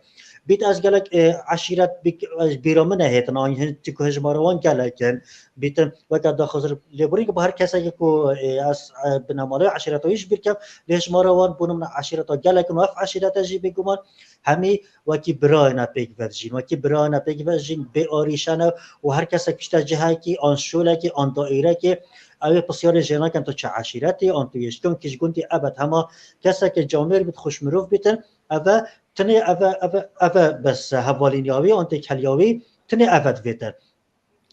Bît ez gelek, e, eşîret bîk-, e, bîra min e hêtin, an hin çiku hejmara wan gelek in. Bîtin weke daxwazir lêborîn ku bi her kesekî ku, e, ez, e, binemalê eşîreta wî ji bîr kem, lê hejmara wan bo nimûne eşîreta gelek in û ev eşîrete jî bêguman hemî wekî birayê ne pêk ve dijîn. Wekî birayê ne pêk ve dijîn bê arîşe ne û her kesek pişte cihekî an şolekî an daîrekê ew ê pisyarê jê nakin tu çi eşîretî an tu yê ji kî gundî, ebed hema kesekê camêr bît, xweş mirov bîtin, eve Tinê eve, eve, eve bes hevalîniya wî an têkiliya wî, tinê eve divêtin.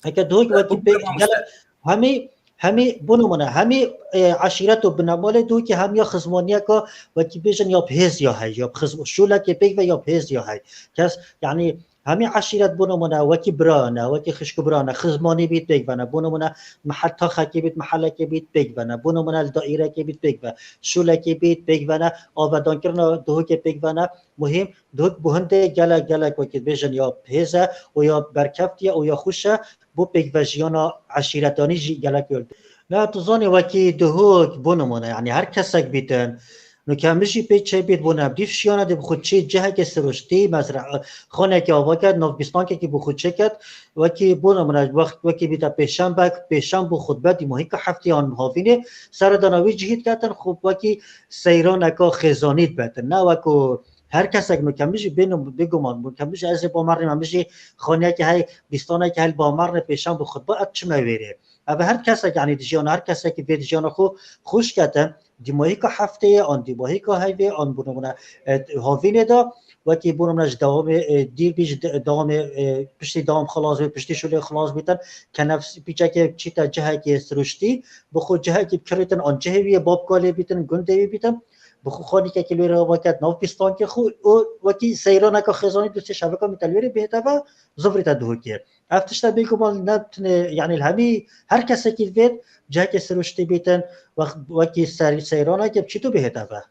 Heke Duhok wekî pêk gelek hemî, hemî bo nimûne, hemî, e, eşîret û binemalê Duhokê hemiya xizmaniyeka wekî bêjin ya bi hêz ya hey, ya bi xizm-, şolekê pêk ve ya bi hêz ya hey. Kes, yanî hemî eşîret bo nimûne wekî bira ne, wekî xişk û bira ne, xizmanî bît pêk ve ne. Bo nimûne mehel taxekê bît, mehelekê bît pêk ve ne. Bo nimûne li daîrekê bît pêk ve. Şolekê bît pêk ve ne. Avedankirina Duhokê pêk ve ne. Muhîm, Duhok bo hindê gelek, gelek wekî bêjin ya hêz e û ya berkeftiye û ya xweş e, bo pêkvejiyana eşîretanî jî gelek yol. Na tu zanî wekî Duhok bo nimûne, yanî her kesek bîtin, nuke min jî pê çê bît bo nebdîf şiyana dê bi xwe çê cihekê siruştî, mezra-, xanekê ava ket, nav bîstankekî bo xwe çê ket, wekî bo nimûne wext wekî bîte pêşembek, pêşemb û xutbe dîmahîka heftê an havînê, seredana wî cihî diketin, xwe wekî seyraneka xêzanî dibetin. Ne wekû her kesek nuke min jî bêno-, bêguman bûn ke min jî ez ê Bamernê me, min jî xaniyekê hey, bîstanekê hey li Bamernê pêşan bû xutba, ez çime wêrê. Ev her kesek, yanî di jiyana her kesekî vê di jiyana xwe xweş ketin, dîmahîka hefteyê an dîmahîka heyvê an bo nimûne, e, havînê de, wekî bo nimûne ji dewamê, e, dîr bî ji de-, dewamê, e, piştî dewam xilas bî, piştî şolê xilas bîtin, ke nefs pîçekê çîte cihekê siruştî, bi xwe cihekî bikirîtin an cihê wî yê babka lê bîtin, gundê wî bîtin, bi xwe xanîkekî li wê re ava ket nav pîstankê xwe û wekî seyraneke xêzanî du sê şeveka mî te li wê re bihête ve, zivrî te Duhokê. Ev tişte bêguman ne tenê, yanî li hemî her kesekî divêt cihekê siruştî bîtin, wext wekî ser-, seyraneke biçî tu bihête ve.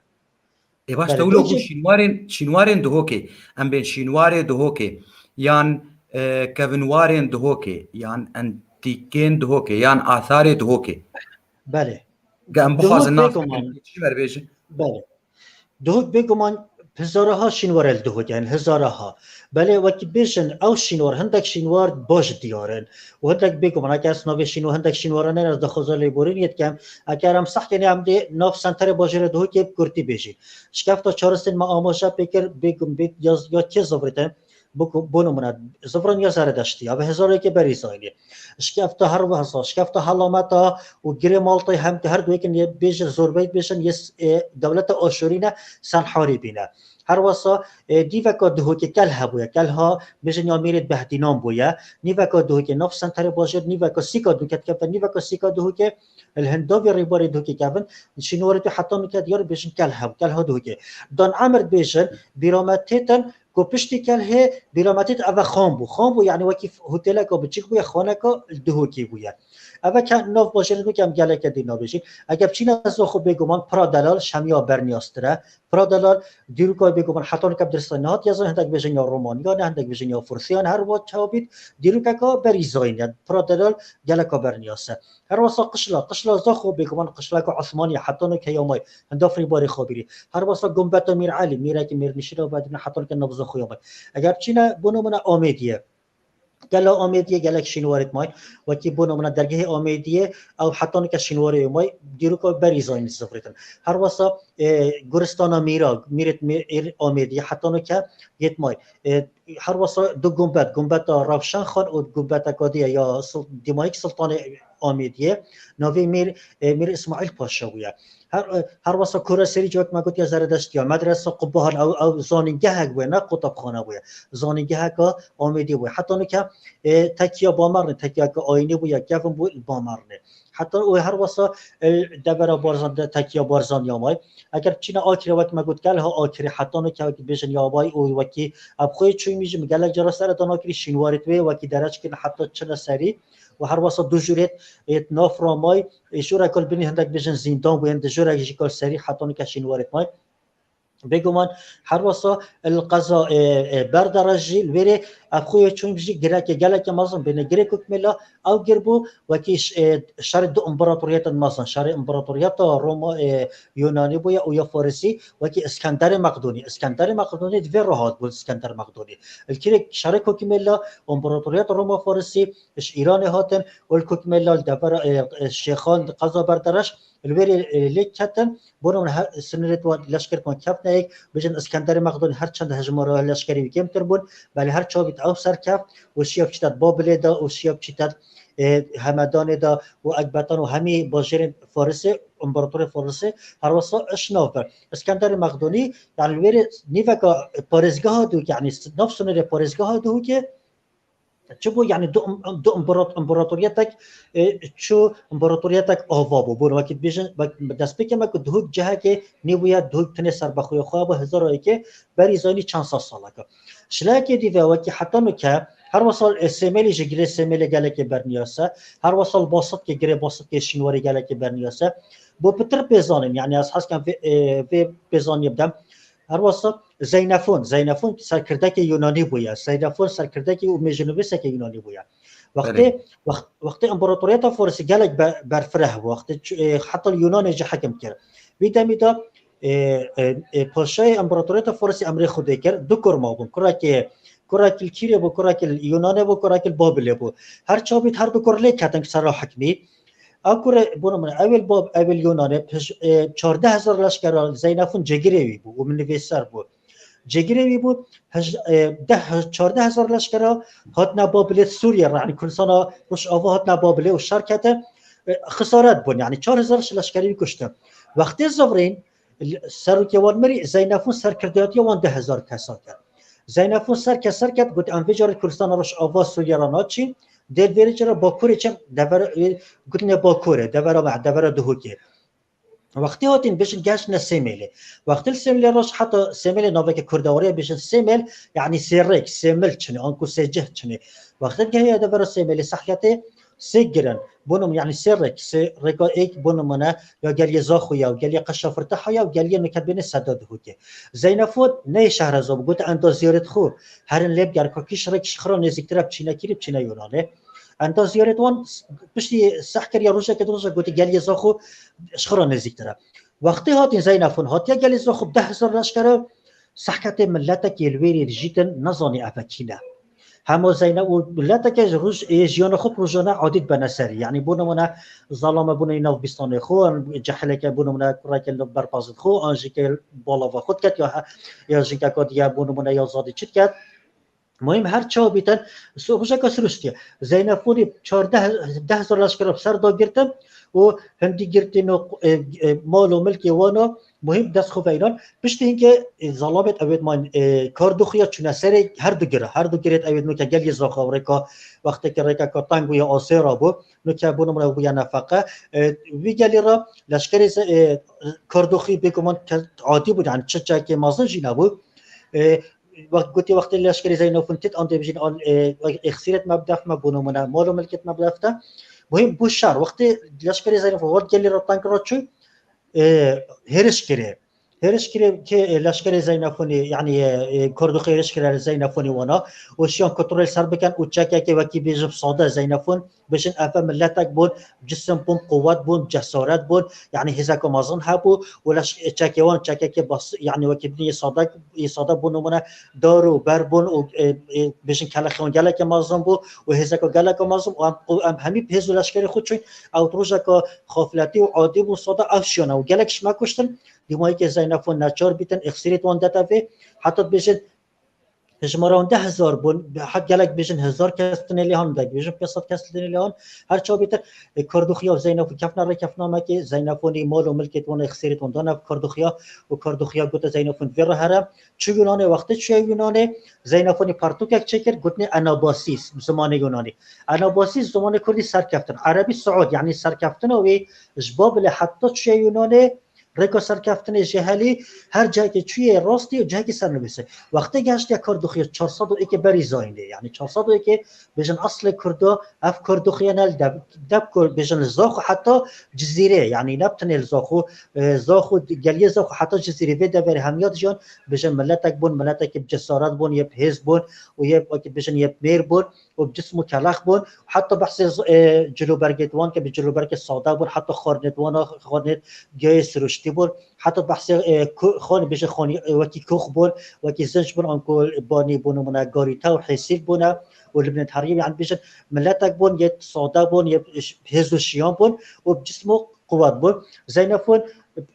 Ê baş, Belê, te wilo bêjî- bû şînwarên, şînwarên Duhokê. Em bên şînwarê Duhokê. Yan, e, kevinwarên Duhokê. Yan entîkên Duhokê. Yan atharê Duhokê. Belê. Ge em Duhok bixwazin nas bêguman. Çi ver bêjin? Belê. Duhok bêguman hizaraha şînwar e li Duhokê, yani hizaraha. Belê wekî bêjin ew şînwar, hindek şînwar baş diyar in. Û hindek bêguman, eke ez navê şînwar, hindek şînwaran ne ez daxwaza lêborînê dikim. Eker em sehkê ne em dê nav senterê bajêrê Duhokê bi kurtî bêjîn. Şikefta çaristên me amaje pê kir, bêgum bê ya, ya kê zivrîtin. Bo, bo nimûne, zivirin ya Zeredeştî, ya bi hezar yekê berî zayînê. Şikefta her wehsa, şikefta helameta û girê maltê hem, her du yekin yê bêjin, zorbeyt bêjin, yê s-, ê, dewleta Aşûrî ne, Senharîbî ne. Her wesa, ê, dîveka Duhokê kel hebûye, kel ha bêjin ya mêrê Behdînan bûye. Nîveka Duhokê nav senterê bajêr, nîveka sîka Duhokê dikeve, nîveka sîka Duhokê, li hindavê rêbarê Duhokê kevin, şînwarê tu heta nûke diyar bêjin kel heb, kel ha Duhokê. Dan Emir bêjin, bîrametêtin, ku piştî kel hê bîrametêt eve xan bû. Xan bû, yani wekî hotêleka biçik bûye, xaneka li Duhokê bûye. Eve ke nav bajêrê Duhokê em geleke dî nabêjîn. Eger biçîne Zaxo bêguman pira delal Şemiya berniyastir e. Pira delal dîroka bêguman heta nûke bi diristê nehatiye zan, hindek bêjin ya Romaniyan e, hindek bêjin ya Fursiyan, her wa çawa bît, dîrokeka berî zayîn e. Pira delal geleka berniyas e. Her wesa Qişla, Qişla Zaxo bêguman qişleka Osmanî heta nûke ya may, hinda firîbarê Xabîrî. Her wesa Gumbeta Mîr Elî, mîrekî mêrnişîna Bedrîn heta nûke nav Zaxo ya may. Eger biçîne bo nimûne Amêdiyê. Gela Amêdiyê gelek şînwarêt may. Wekî bo nimûne dergehê Amêdiyê, ew heta nûke şînwarê may, dîroka berî zayîn zivrîtin. Her wesa, e, Guristana Mîra, mîrêt mîr Amêdiyê heta nûke yêt may. E, her wesa du gumbet, gumbeta Rewşenxan û gumbeteka dî ye ya Sul-, Dîmayîk Sultanê Amêdiyê, navê Mîr, e, Mîr Îsmaîl Paşa bûye. Her, e, her wesa Kura Serî, wek me gotiye, Zeredeştiya, medresa Qubahar, ew, ew zanîngehek bûye, ne qutabxane bûye. Zanîngeheka Amêdiyê bûye. Heta nûke, e, tekiya Bamernê, tekiyeke ayînî bûye, kevin bû li Bamernê. Heta û her wesa, e, devera Barzan de, tekiya Barzan ya may. Eger biçîne Akirê, wek me got, kel ha Akirê, heta nûke wekî bêjin ya bay û wekî ev xwê çûyî jî min gelek cara sere dan Akirî, şînwarêt wê wekî dereç kirin heta çine serî. Û her wesa du jûrêt, ê, nav ra may, ê, jûrek li binî hindek bêjin zîndan bû, yên di jûrek jî kal serî heta nûke şînwarêt may. Bêguman her wesa li qeza, ê, ê, Berdere jî li wêrê ev xwê çûyî jî gireke geleke mezin bêne girê Kokmêla, ew gir bû wekî ş-, ê, şerê du împaratoriyetên mezin, şerê împaratoriyeta Roma, ê, Yunanî bûye û ya Farisî wekî Iskenderê Meqdonî. Iskenderê Meqdonî di vê re hat bû Iskender Meqdonî. Li kirê şerê Kokmêla împaratoriyeta Roma Farisî ji Îranê hatin û li Kokmêla li devera, e, e, Şêxan di qeza Berdereş li wêrê, e, lê ketin. Bo nimûne her sinirêt wan leşkerêt wan kevne yek, bêjin Iskenderê Meqdonî her çend hejmara leşkerî wî kêmtir bûn, belê her çawa bît ew serkeft û şiya biçîte Babilê de û şiya biçîte, e, Hemedanê de û Ekbetan û hemî bajêrên Farisê, împaratorê Farisê, her wesa ji nav bir. Iskenderê Meqdonî, yani li wêrê nîveka parêzgeha Duhokê, yani nav sinirê parêzgeha Duhokê, çi bû, yani du, du împara-, împaratoriyetek, e, çû împaratoriyetek ava bû. Bû wekî dibêjin, wek-, destpêkê me ku Duhok cihekê nîbûye, Duhok tenê serbexweya xwe bû, hezara yekê berî zayînî çend sed saleke. Şilekê dî ve wekî heta nûke, her wesal, e, Sêmêlî jî girê Sêmêlê gelekê berniyase, her wesal Basitkê girê Basitkê şînwarê gelekê berniyase. Bo pitir pê zanîn, yani ez hez kem vê, e, vê pê zanî bidem. Her wesa Zeynefon, Zeynefon serkirdekê Yunanî bûye. Zeynefon serkirdekê û mêjinivîsekê Yunanî bûye. Wextê, Belê. wext-, wextê împaratoriyeta Farisî gelek be-, berfireh bû. Wextê çi-, e, heta li Yunanê jî hekim kir. Vî demî de, e, e, e, paşayê împaratoriyeta Farisî emrê Xwedê kir. Du kur mabûn. Kurekê, kurekî li kîrê bû, kurekî li Yunanê bû, kurekî li Babilê bû. Her çavît her du kur lê ketin sera hikmî. Ew kurê, bo nimûne, ew ê li Bab-, ew ê li Yunanê, pij-, e, çardeh hezar leşkera Zeynefon cêgirê wî bû û min nivîser bû. Cêgirê wî bû, hij-, e, deh, çardeh hezar leşkera hatine Babilê Sûriye re, yani Kurdistana Rojava hatine Babilê û şer kete, e, xisaret bûn, yani çar hezar ji leşkerê wî kuştin. Wextê zivrîn, serokê wan mirî, Zeynefon serkirdatiya wan du hezar kesa kir. Zeynefon ser ke-, ser ket, got, em vê carê Kurdistana Rojava Sûriye re naçîn, dê li vêrê cara Bakurê çin, devera, e, gotinê Bakurê, devera me, devera Duhokê. Wextê hatin bêjin geştine Sêmêlê. Wextê li Sêmêlê roj heta Sêmêlê naveke Kurdawariya bêjin Sêmêl, yanî sê rêk, sê mil çinê, anku sê cih çinê. Wextê gehiya devera Sêmêlê Sehketê sê girin. Bo nimûne, yanî sê rêk, sê rêka êk bo nimûne ya geliyê Zaxo ya, geliyê Qeşa Firteha ya û geliyê Nûketbênê Seda Duhokê. Zeynefon neyê Şehrezo bû, gote enda ziyaret xwe, herin lê bigerin, ka kîş rêk ji xwe re nêzîktir e, biçîne kîrî, biçîne Yunanê. Enda ziyaret wan piştî seh kiriye, rojeke du roja gote geliyê Zaxo ji xwe re nêzîktir e. Wextê hatin Zeynefon hatiye geliyê Zaxo bi deh hezar leşkere, Sehketê miletekê li wêrê dijîtin, nezanî ev kî ne. Hema Zeyne û mileteke ji roj ê jiyana xwe rojane adî dibene serî. Yanî bo nimûne zalame bûne nav bîstanê xwe, cehileke bo nimûne kureke li ber pazin xwe, an jî ke balava xwe diket ya he-, ya jinkeka diye bo nimûne ya zadî çi diket. Muhîm her çawa bîtin, su-, rojeka siruştiye. Zeynefonî çardeh, deh hezar leşkera bi ser da girtin û hindî girtî no, e, e, mal û milkê wana, muhîm dest xwe veynan. Piştî hinke, e, zalamêt ewêt man, e, Kardoxiya çûne serê her du gire. Her du girêt ewêt nuke geliyê Zaxo rêka, wexteke rêkeka teng bûye asê ra bû. Nuke bo nimûne bûye nefeqe. E, vî gelî ra leşkerê ze-, e, Kardoxî bêguman ke adî bû, yanî çi çekê mezin jî nebû. E, Wext gotî, wextê leşkerê Zeynefon tit, an dê bijîn, an, e, êxsîret me bi def me, bo nimûne mal û milkêt me bi def te. Muhîm bû şer. Wextê leşkerê Zeynefon hat gelî re teng re çû, e, hêriş kirê. Hêriş kirê ke, e, leşkerê Zeynefonî, yanî, e, e, Kurdoxê hêriş kirê Zeynefonî wana û şiyan kontrolê ser bikin û çekeke wekî bêjim sade Zeynefon, bêjin ev miletek bûn, cisim bûn, quwet bûn, cesaret bûn, yanî hêzeka mezin hebû û leş-, çekê wan çekeke bas-, yanî wekî bidin yê sade, yê sade bo nimûne dar û ber bûn û, e, e, bêjin kelexê wan geleke mezin bû û hêzeka geleke mezin û em, û em hemî bi hêz û leşkerê xwe çûn, ew rojeka xafletî û adî bû sade ev şiyane û gelek ji me kuştin, dîmayîkê Zeynefon neçar bîtin, êxsîrêt wan dete vê, heta dibêjin, Ji me re hûn deh hezar bûn, hat gelek bêjin hezar kes tinê lê han, gelek bêjin pênc sed kes tinê lê han. Her çawa bêtir, e, Kurdoxiya û Zeynefon kefne rê kefnamekê, Zeynefonî mal û milkêt wan, êxsîrêt wan dane Kurdoxiya û Kurdoxiya gote Zeynefon vê re here. Çû Yunanê, wextê çûye Yunanê, Zeynefonî pertûkek çêkir, gotinê Enabasis, bi zimanê Yunanî. Enabasis zimanê Kurdî serkeftin. Erebî suud, yanî serkeftina wê ji Babilê heta çûye Yunanê, rêka serkeftinê jê helî, her cihekê çûyê rastî û cihekî sernivîsê. Wextê gehiştiye Kurdoxiya çar sed û êkê berî zayînê, yanî çar sed û êkê bêjin eslê Kurda, ev Kurdoxiya ne li dev, dev Kur-, bêjin li Zaxo heta Cizîrê, yanî ne bi tenê li Zaxo, e, Zaxo, geliyê Zaxo heta Cizîrê vê deverê hemiya dijiyan, bêjin miletek bûn, miletekî bi cesaret bûn, yê bi hêz bûn û yê wekî bêjin yê bi mêr bûn û bi cism û kelex bûn. Heta behsê z-, e, cilûbergê wan ke bi cilûbergê sade bûn, heta xwarinê wan, xwarinê giyayê siruştî bûn. Heta behsê, e, ku-, xwan bêje xwanî, e, wekî kox bûn, wekî zinc bûn, anku banî bo nimûne garîte û hêsîl bûne û li binê heriyê, yanî bêjin miletek bûn, yê sade bûn, yê ş-, hêz û şiyan bûn û bi cism û quwet bûn. Zeynefon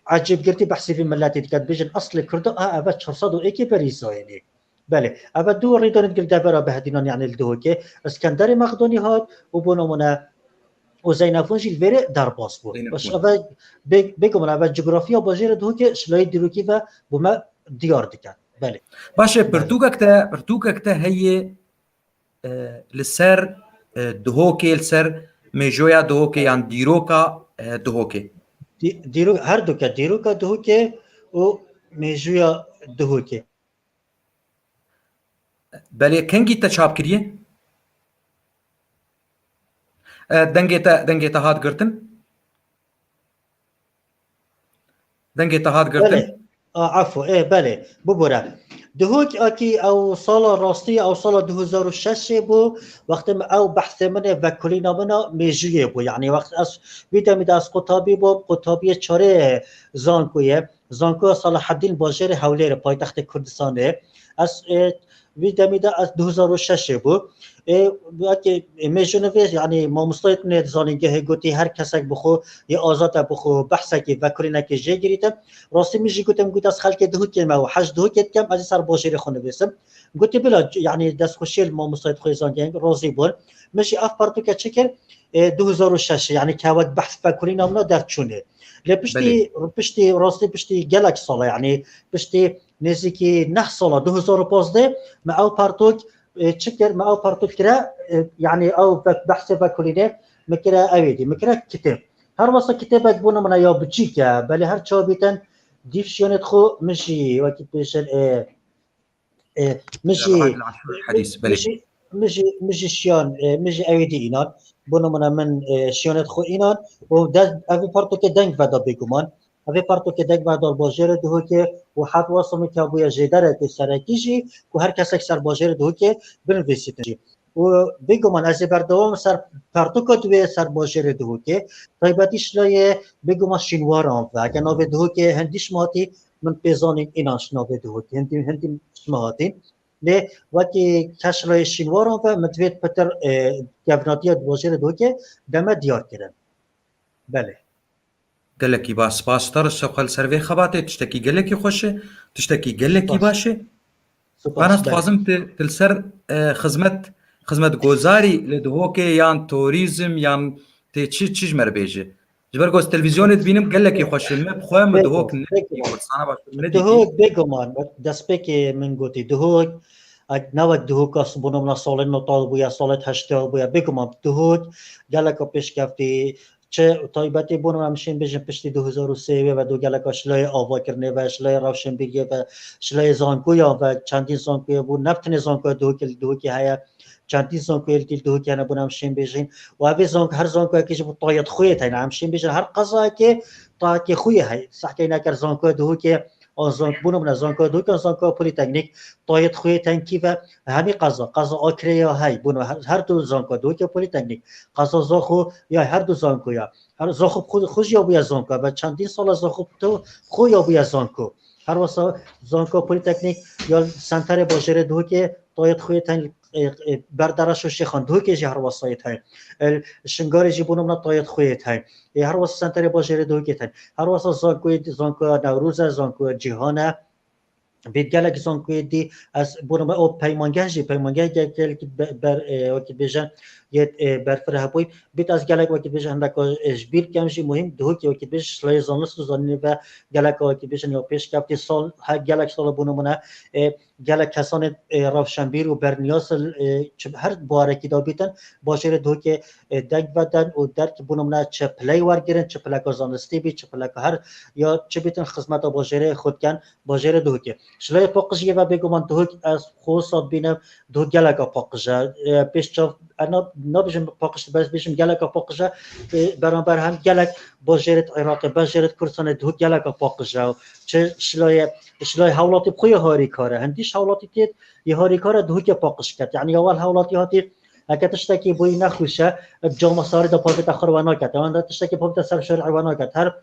ecêbgirtî behsê vî miletê dike, dibêjin eslê Kurda, a, ev e çar sed û êkê berî zayînê. Belê. Ev e du rêdanên gil devera Behedînan, yanî li Duhokê. Iskenderê Mexdonî hat û bo nimûne û Zeynefon jî li vêrê derbas bû. Zeynefon. Baş, ev e bê-, bêguman ev e cografya bajêrê Duhokê ji layê dîrokî ve bo me diyar dike. Belê. Baş e, belê. Pirtûkek te, pirtûkek te heye, e, li ser, e, Duhokê, li ser mêjoya Duhokê yan dîroka, e, Duhokê? Dî-, dîro-, her du ke, dîroka Duhokê û mêjoya Duhokê. Belê, kengî te çap kiriye? E, dengê te, dengê te hat girtin? Dengê te hat girtin? Belê. A, efû, ê, belê. Bibûre. Duhok akî ew sala rastî, ew sala du hezar û şeşê bû, wextê min ew behsê min ê vekolîna min a mêjûyê bû. Yanî wext ez, vî demî de ez qutabî bûm, qutabiyê çarê zankoyê. Zankoya Selahedîn bajêrê Hewlêrê, paytextê Kurdistanê. Ez, e, vî demî de ez du hezar û şeşê bû. E, wekî, e, mêjûnivîs, yanî mamostayê nê di zanîngehê gotî, her kesek bi xwe yê azad e, bi xwe behsekê, vekolînekê jê girîtim. Rastî min jî gotim, got, ez xelkê Duhokê me û hej Duhokê dikem, ez ê ser bajêrê xwe nivîsim. Gotî, bila, yanî destxweşiyê li mamostayê xwe yê zanîngehê razî bûn. Min jî ev pertûke çi kir, e, du hezar û şeş, yanî ke wek behs vekolîna min a derçûnê. Lê piştî, belê, piştî, rastî piştî gelek sala, yanî piştî nêzîkî neh sala, du hezar û pazdeh, me ew pertûk, e, çi kir, me ew pertûk kire, e, yanî ew ve-, behsê vekolînê, me kire ew êdî, me kire kitêb. Her wesa kitêbek bû nimûne ya biçîk e, belê her çawa bîtin dîv şiyanê xwe min jî wekî pêşin ê, ê, min jî Abdullah Aşûr Hedîs, belê. Min jî, min jî, min jî şiyan, ê, min jî ewê dî înan. Bû nimûne min, ê, şiyanê xwe înan û de, ev ê pertokê deng veda bêguman. Ev ê pertokê deng veda bajêrê Duhokê û her wesa min ke bûye jêderekê serekî jî ku her kesek ser bajêrê Duhokê binivîsîtin jî. Û bêguman ez ê berdewam ser pertoka duyê ser bajêrê Duhokê. Taybetî şilayê bêguman şînwaran ve. Eke navê Duhokê hindî şima hatî, min pê zanîn înan ji navê Duhokê. Hindî, hindî şima hatîn. Lê wekî ke şilayê şînwaran ve min divê pitir, e, kevnatiya bajêrê Duhokê deme diyar kirin. Belê. Gelekî baş, spas ji te re, şewqel ser vê xebatê, tiştekî gelekî xweş e, tiştekî gelekî Spas. baş e. Spas, Ana ez belê. dixwazim tu, tu li ser, e, xizmet, xizmetgozarî li Duhokê yan torîzm yan tê çi, çi ji me re bêje? Ji ber ku ez televîzyonê dibînim gelekî xweş e. Me bi xwe, me Peki, Duhok ne, peki. Kurdistana baş me dîtî. Duhok bêguman, wek destpêkê min gotî, Duhok, ek-, ne wek Duhoka s-, bû nimûne salên nota bûye, salên heşta bûye. Bêguman Duhok geleka pêşkeftî, çi taybetî bû nimûne em şên bêjin piştî du hezar û sê wê ve du geleka şilayê avakirinê ve, şilayê rewşenbîriyê ve, şilayê zankoyan ve, çendîn zankoyê bû, ne bi tenê zankoya Duhokê li Duhokê heye, çendîn zankoyê li dîl Duhokê hene bû nimûne em şên bêjin. Û ev ê zank-, her zankoyekî jî bû tayet xwê teyne. Em şên bêjin her qezayekê tayetê xwê heye. Sehkey neker zankoya Duhokê, an zank-, bû nimûne zankoya Duhokê, an zankoya Polîteknîk, tayet xwê tenkî ve hemî qeza, qeza Akrê ya hey, bû nimûne her, her du zankoya Duhokê Polîteknîk, qeza Zaxo ya her du zankoya. Her Zaxo xwe, xwe jî ya bûye zanko, ve çendîn sala Zaxo tu xwe ya bûye zanko. Her wesa zanko Polîteknîk ya senterê bajêrê Duhokê tayet xwê tên, e, e, Berdereş û Şêxan Duhokê jî her wesa yê tên. El Şingarê jî bû nimûne tayet xwê yê tên. Ê her wesa senterê bajêrê Duhokê tên. Her wesa zankoyê, zankoya Newroz e, zankoya Cîhan e. Bît gelek zankoyê dî, ez bû nimûne o peymangeh jî, peymangeh gelek be-, ber, e, wekî bêjin, yê, e, berfireh hebûy. Bît ez gelek wekî bêjin hindeka, e, ji bîr kem jî muhîm, Duhokê wekî bêjin şilayê zanist û zanînê ve geleka wekî bêjin ya pêşkeftî sal, her gelek sala bû nimûne, e, gelek kesanê, e, rewşenbîr û berniyas, e, çi, her barekî de bîtin, bajêrê Duhokê, e, deng veden û derk bû nimûne çi piley wergirin, çi pileka zanistî bî, çi pileka her ya çi bîtin xizmeta bajêrê xwe dikin, bajêrê Duhokê. Şilayê paqijiyê ve bêguman Duhok ez xwe wisa dibînim, Duhok geleka paqij e. E, pêş çav, e, na-, nabêjim paqij, bes bêjim geleka paqij e. E, beramber hem gelek bajêrê Iraqê, bajêrê Kurdistanê Duhok geleka paqij e. Çi şilayê, şilayê hewlatî bi xwe yê harîkar e. Hindî ji hewlatî tê yê harîkar e Duhokê paqij ket. Yanî ya wel hewlatî hatî, heke tiştekî bûyî nexweş e, bi cama sarî de pavêta xwe re we naket. Ewan de tiştekî pavêta ser şerî we naket. Her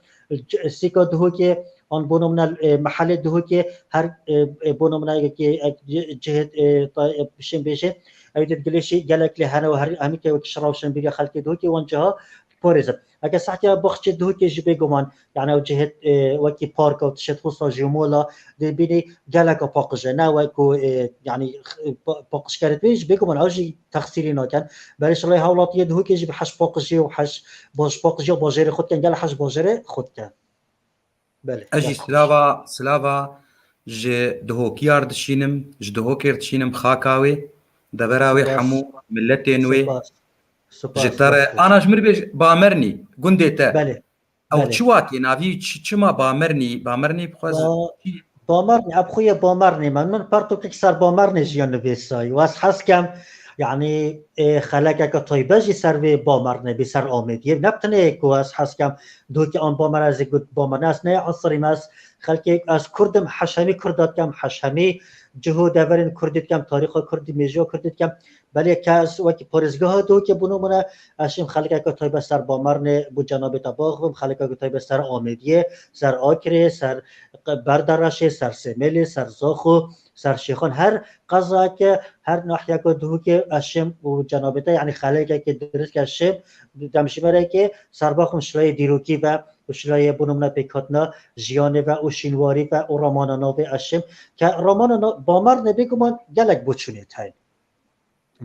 c-, sîka Duhokê, an bû nimûne, e, mehelê Duhokê, her, e, e, bû nimûne yekê, e, ci-, cihê, e, ta-, e, bişên bêjê, ew dê digilê jî gelek lê hene û her, hemî ke wekî şiraw şembîriya xelkê Duhokê wan ciha parêzin. Eke sehtiya baxçê Duhokê jî bêguman, yani ew cihê, e, wekî parka û tişt xwe sa jî mola, dê bînî geleka paqij e. Ne wek ku, e, yani, x-, pa-, paqijkerê dibê jî bêguman ew jî texsîrî nakin. Berê şilay hewlatiyê Duhokê jî bi heş paqijî û heş baş paqijiya bajêrê xwe dikin, gel heş bajêrê xwe dikin. Belê, Ez jî gel. silava, silava ji Duhokiya re dişînim, ji Duhokê re dişînim, xaka wê, devera wê Spas. hemû, miletên wê. Spas. Spas, Ji te re, spas. ana ji min re bêj Bamernî, gundê te. Belê. Ew Belê. çi watê navî, çi, çima Bamernî, Bamernî bixwez Ba-, çi? Bamernî, ev xwe yê Bamernî me. Min pertokek ser Bamernê jî ya nivîsayî. Û ez hez kem, yanî, ê, xelekeke taybet jî ser vê Bamernê bî, ser Amêdiyê. Ne bi tenê ku ez hez kem Duhokê an Bamernê, ez ê got Bamernê. Ez ne esirî me, ez xelkê, ez Kurd im, heşemî Kurda dikem, heşemî cih û deverên Kurdî dikem, tarîxa Kurdî, mêjiya Kurdî dikem. Belê ke ez wekî parêzgeha Duhokê bû nimûne, ez şim xelkeke taybet ser Bamernê bû cenabê te baxivim, xelkeke taybet ser Amêdiyê, ser Akrê, ser Berdereşê, ser Sêmêlê, ser Zaxo, ser Şêxan, her qezayeke, her nahiyeke Duhokê ez şim û cenabê te, yanî xelkeke dirist ke şim, demjîmerekê ser baxivim şilayê dîrokî ve û şilayê bû nimûne pêkhatina jiyanê ve û şînwarî ve û romana navê ez şim. Ke romana na-, Bamernê bêguman gelek boçûnê tey.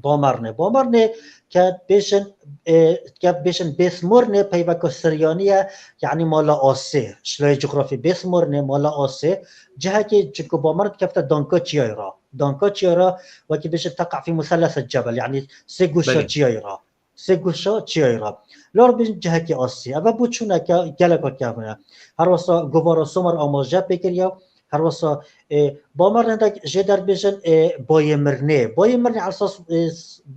Bamernê. Bamernê ke bêjin, e, ke bêjin Bêsmornê peyveka Siryanî ye, yanî mala Asê. Şilayê cografî Bêsmornê mala Asê. Cihekê çinku Bamern dikefte danka çiyayê re. Danka çiyayê re, wekî bêjin teqa fî muselleset cebel, yanî sê goşa Belê. çiyayê re. Sê goşa çiyayê re. Lor bin cihekî asî. Eve bû çûneke geleka kevin e. Her wesa govara Somer amaje pê kiriye. Her wesa, e, Bamernê de jê derbêjin, e, Bayê Mirnê. Bayê Mirnê esas, e,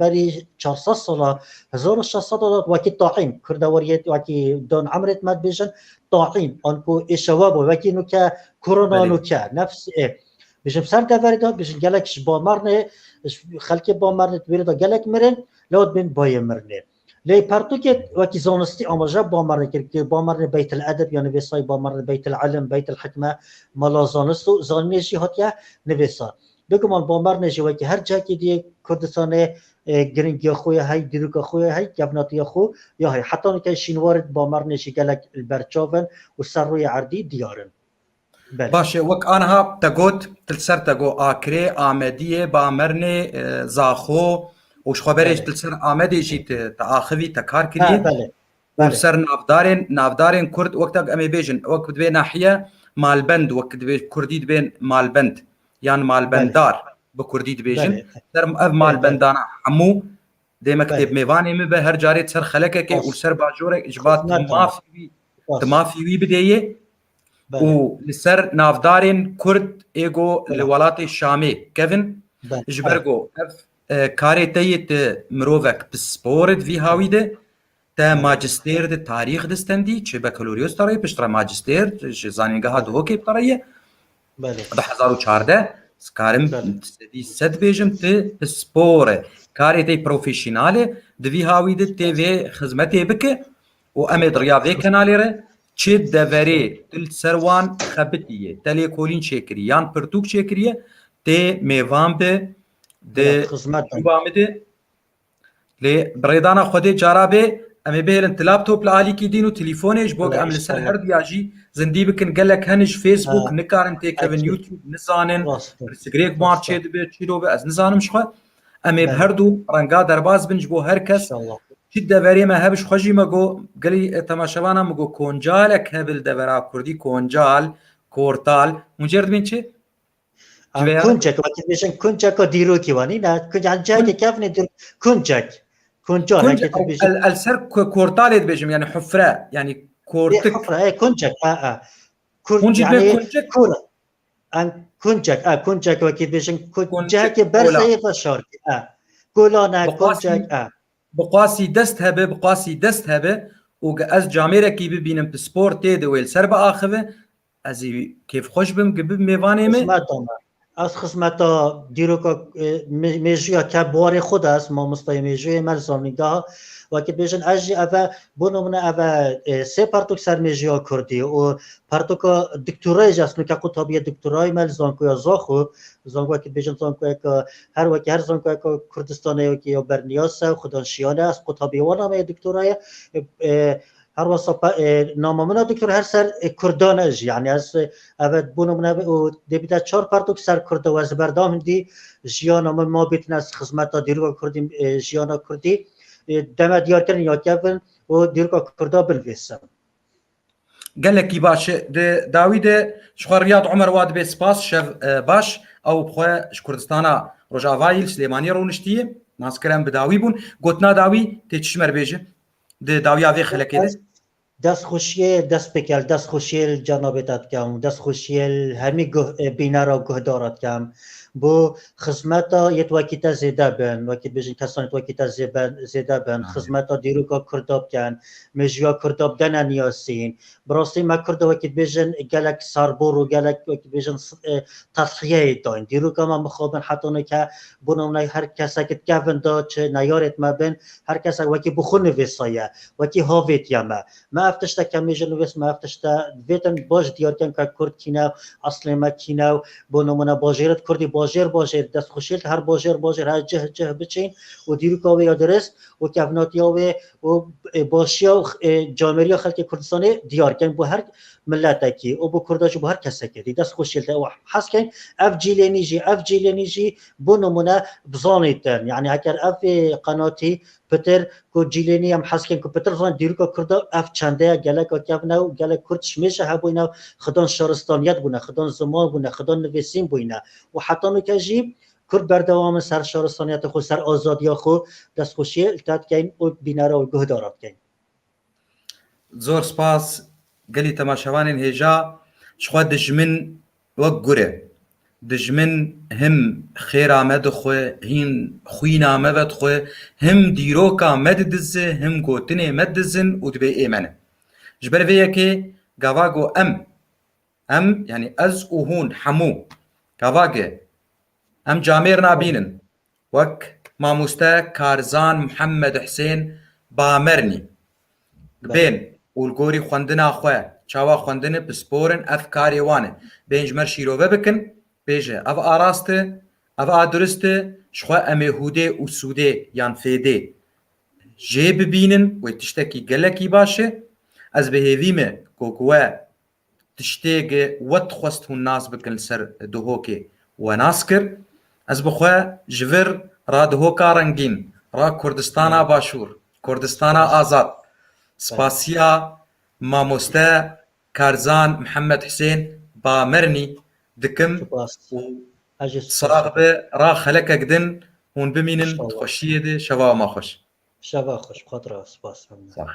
berî çar sed sala, hezar û şeş sed sala wekî taîm. Kurda weriyê wekî don emrê me dibêjin taîm. Anku êşewa bû. Wekî nuke korona Belê. nuke. Nefs, e, Bijim ser deverê de, bijim gelek ji Bamernê, ji xelkê Bamernê di wêrê de gelek mirin, lewt bin Bayê Mirnê. Lê pertûkê wekî zanistî amaje Bamernê kir, ki Bamernê Beytil Edeb ya nivêsayî, Bamernê Beytil Ilim, Beytil Hikme, mala zanist û zanînê jî hatiye nivêsa. Biguman Bamernê jî wekî her cihekî diyê Kurdistanê, e, giringiya xwe ya hey, dîroka xwe ya hey, kevnatiya xwe ya hey. Heta nike şînwarê Bamernê jî gelek li ber çav in û ser rûyê erdî diyar in. Belê. Baş e, wek aniha te got, tu li ser te got Akrê, Amediyê, Bamernê, e, Zaxo û ji xwe berê Belê. tu li ser Amedê jî te, te axivî, te kar Ha, kiriye. belê. Û li Belê. ser navdarên, navdarên Kurd, wek te em ê bêjin, wek dibê nahiye malbend, wek dibê Kurdî dibên malbend, yan Belê. malbendar bi Kurdî dibêjin. Belê. Ser ev Belê, belê. malbendana hemû dê mekteb Belê. mêvanê min be, her carê ser xelekekê Baş. û ser bajorek ji ba Xizmet tu ama. mafî wî, Baş. tu mafî wî bidêyê. Belê. Û li ser navdarên Kurd ê go li Belê. welatê Şamê kevin, Belê. ji ber Ha. go ev, e, karê te yê tu mirovek pispor ê di vî hawî de, te Belê. majistêr di tarîx distendî, çi bekaloriyos te rê, piştre majistêr ji zanîngeha Belê. Duhokê bi te rê ye. Belê. Di hezar û çardeh, ez karim Belê. sedî sed bêjim, tu pispor e. Karê te profesyonel e, di vî hawî de tê vê xizmetê bike û em ê di riya vê kenalê re çi deverê tu li ser wan xebitiye, te lêkolîn çêkirî yan pirtûk çêkiriye, tê mêvan be, di Belê, xizmet be. cuwa min de. Lê bi rêdana Xwedê cara bê em ê bihêlin tu laptop li alîkî dîn û telîfonê, ji bo Belê, em li ser inşallah. her duya jî zindî bikin. Gelek hene ji Facebook Ha, nikarin têkevin, ekîd. YouTube nizanin, Rast e. pirsgirêk wan Rast e. çê dibe, çî dobe, ez nizanim ji xwe. Em ê bi Belê. her du renga derbas bin ji bo her kes. İnşallah. Çi deverê me hebe ji xwe jî me got, gelî, e, temaşevana me got, koncalek hebe li devera Kurdî, koncal, kortal. Hûn jê re dibên çi? Em Ji vê ya- kuncek, wekî dibêjin kunceka dîrokî wanî, ne? Kunc-, yani cihekê Kun- kevnê dîr-, kuncek. Kuncal, Kunc-, heke tu dibêjin. el, el ser ku-, kortalê dibêjim, yani hufre, yani Ê, kortik. hufre, ê, kuncek, a, a. Kur-, Kunc yani dibê kuncek. kur-, em kuncek, a, kuncek wekî dibêjin ku-, Kuncek, cihekê kola. berzeyê ve şarkî, a. Kolane, Bi qasî- kuncek, a. Bi qasî dest hebe, bi qasî dest hebe û ge ez camêrekî bibînim pispor tê de wê li ser biaxive, ez ê kêfxweş bim, ge bib mêvanê me. Xizmeta me. Ez xizmeta dîroka, e, me-, mêjûya ke bi warê xwe de ez mamostayê mêjûyê me li zanîngeha. Wekî dibêjin ez jî eve, bo nimûne eve, e, sê pertûk ser mêjûya kurdî û pertûka doktorayê jî ez nuke qutabiyê doktorayê me li zankoya Zaxo. Zango wekî dibêjin zankoyeke, her wekî her zankoyeke Kurdistanê wekî ya berniyas e, xudan şiyane, ez qutabiyê wana me yê doktorayê. E, e, her wesa pe-, e, nama min a doktor her ser, e, kurdan e jî. Yani ez, e, evet, bo nimûne û dê bîte çar pertûk ser kurda û ez berdam hindî jiyana min ma bîtine ez xizmeta dîroka kurdî, e, jiyana kurdî, e, deme diyarkirin ya kevin û dîroka kurda binivîsim. Gelekî baş e. Di dawî de ji xwe Riyad Omer wa dibê spas, şev, e, baş. Ew bi xwe ji Kurdistana Rojavayî li Silêmaniyê rûniştiye. Nas kirin bi dawî bûn. Gotina dawî tê çi ji me re bêje? Di dawiya vê xelekê de. Dest, destxweşiyê, dest pêkel, destxweşiyê li cenabê te dikem. Destxweşiyê li hemî guh-, e, bînera guhdara dikem. Bo xizmeta yê wekî te zêde bin, wekî dibêjin kesan yê wekî te zêbe-, zêde bin. Amin. Xizmeta dîroka Kurda bikin. Mêjûya Kurda bidene niyasîn. Bi rastî me Kurda wekî dibêjin gelek serbor û gelek wekî dibêjin s-, e, tedhiyeyê dayîn. Dîroka me mixabin heta nike bo nimûne her kesek di kevin de çi neyarêt me bin, her kesek wekî bi xwe nivîsaye, wekî havêtiye me. Me ev tişte kemî ji nivîs me ev tişte divêtin baş diyar kin ke Kurd kî ne, eslê me kî ne, bo nimûne bajêr di Kurdî bajêr bajêr destxweşî li her bajêr bajêr her cih cih biçîn û dîroka wê ya dirist û kevnatiya wê û, e, başiya û, e, camêriya xelkê Kurdistanê diyar kin bo her miletekî û bo Kurda jî bo her kesekê dî destxweşî li te û hez kin ev cîlênî jî, ev cîlênî jî bo nimûne bizanîtin. Yani heker ev, e, qenatî pitir ku cîlênî em hez kin ku pitir zan dîroka Kurda ev çende ye, geleka kevn e û gelek Kurd ji mêje hebûyne, xidan şaristaniyet bûne, xidan ziman bûne, xidan nivîsîn bûyne û heta nûke jî Kurd berdewam in ser şaristaniya xwe, ser azadiya xwe, destxweşiyê li te dikeyn û bînera û guhdara dikeyn. Zor spas gelî temaşevanên hêja. Ji xwe dijmin wek gur e. Dijmin him xêra me dixwe, him xwîna me vedixwe, him dîroka me didize, him gotinê me didizin û dibê ê me ne. Ji ber vê yekê gava ku em, em, yanî ez û hûn hemû, gava ge em camêr nabînin, wek mamoste Karzan Mihemed Husên Bamernî. Belê. Bên û li gorî xwendina xwe, çawa xwendine pisporin, ev karê wan e. Bên ji me re şîrove bikin, bêje, ev a rast e, ev a durist e, ji xwe em ê hûdê û sûdê yan fêdê jê bibînin, wê tiştekî gelekî baş e. Ez bi hêvî me ku we tiştê ge we dixwest hûn nas bikin li ser Duhokê we nas kir. Ez bi xwe ji vir ra Duhoka rengîn, ra Kurdistana Başûr, Kurdistana azad, spasiya mamoste Karzan Mihemed Husên Bamernî dikim Spas. û Ez jî spas sax dikim. Bi ra xelekek din hûn bimînin. İnşallah. Xweşiyê de şeva ma xweş. Şeva xweş, bi xwe re spas. Sax.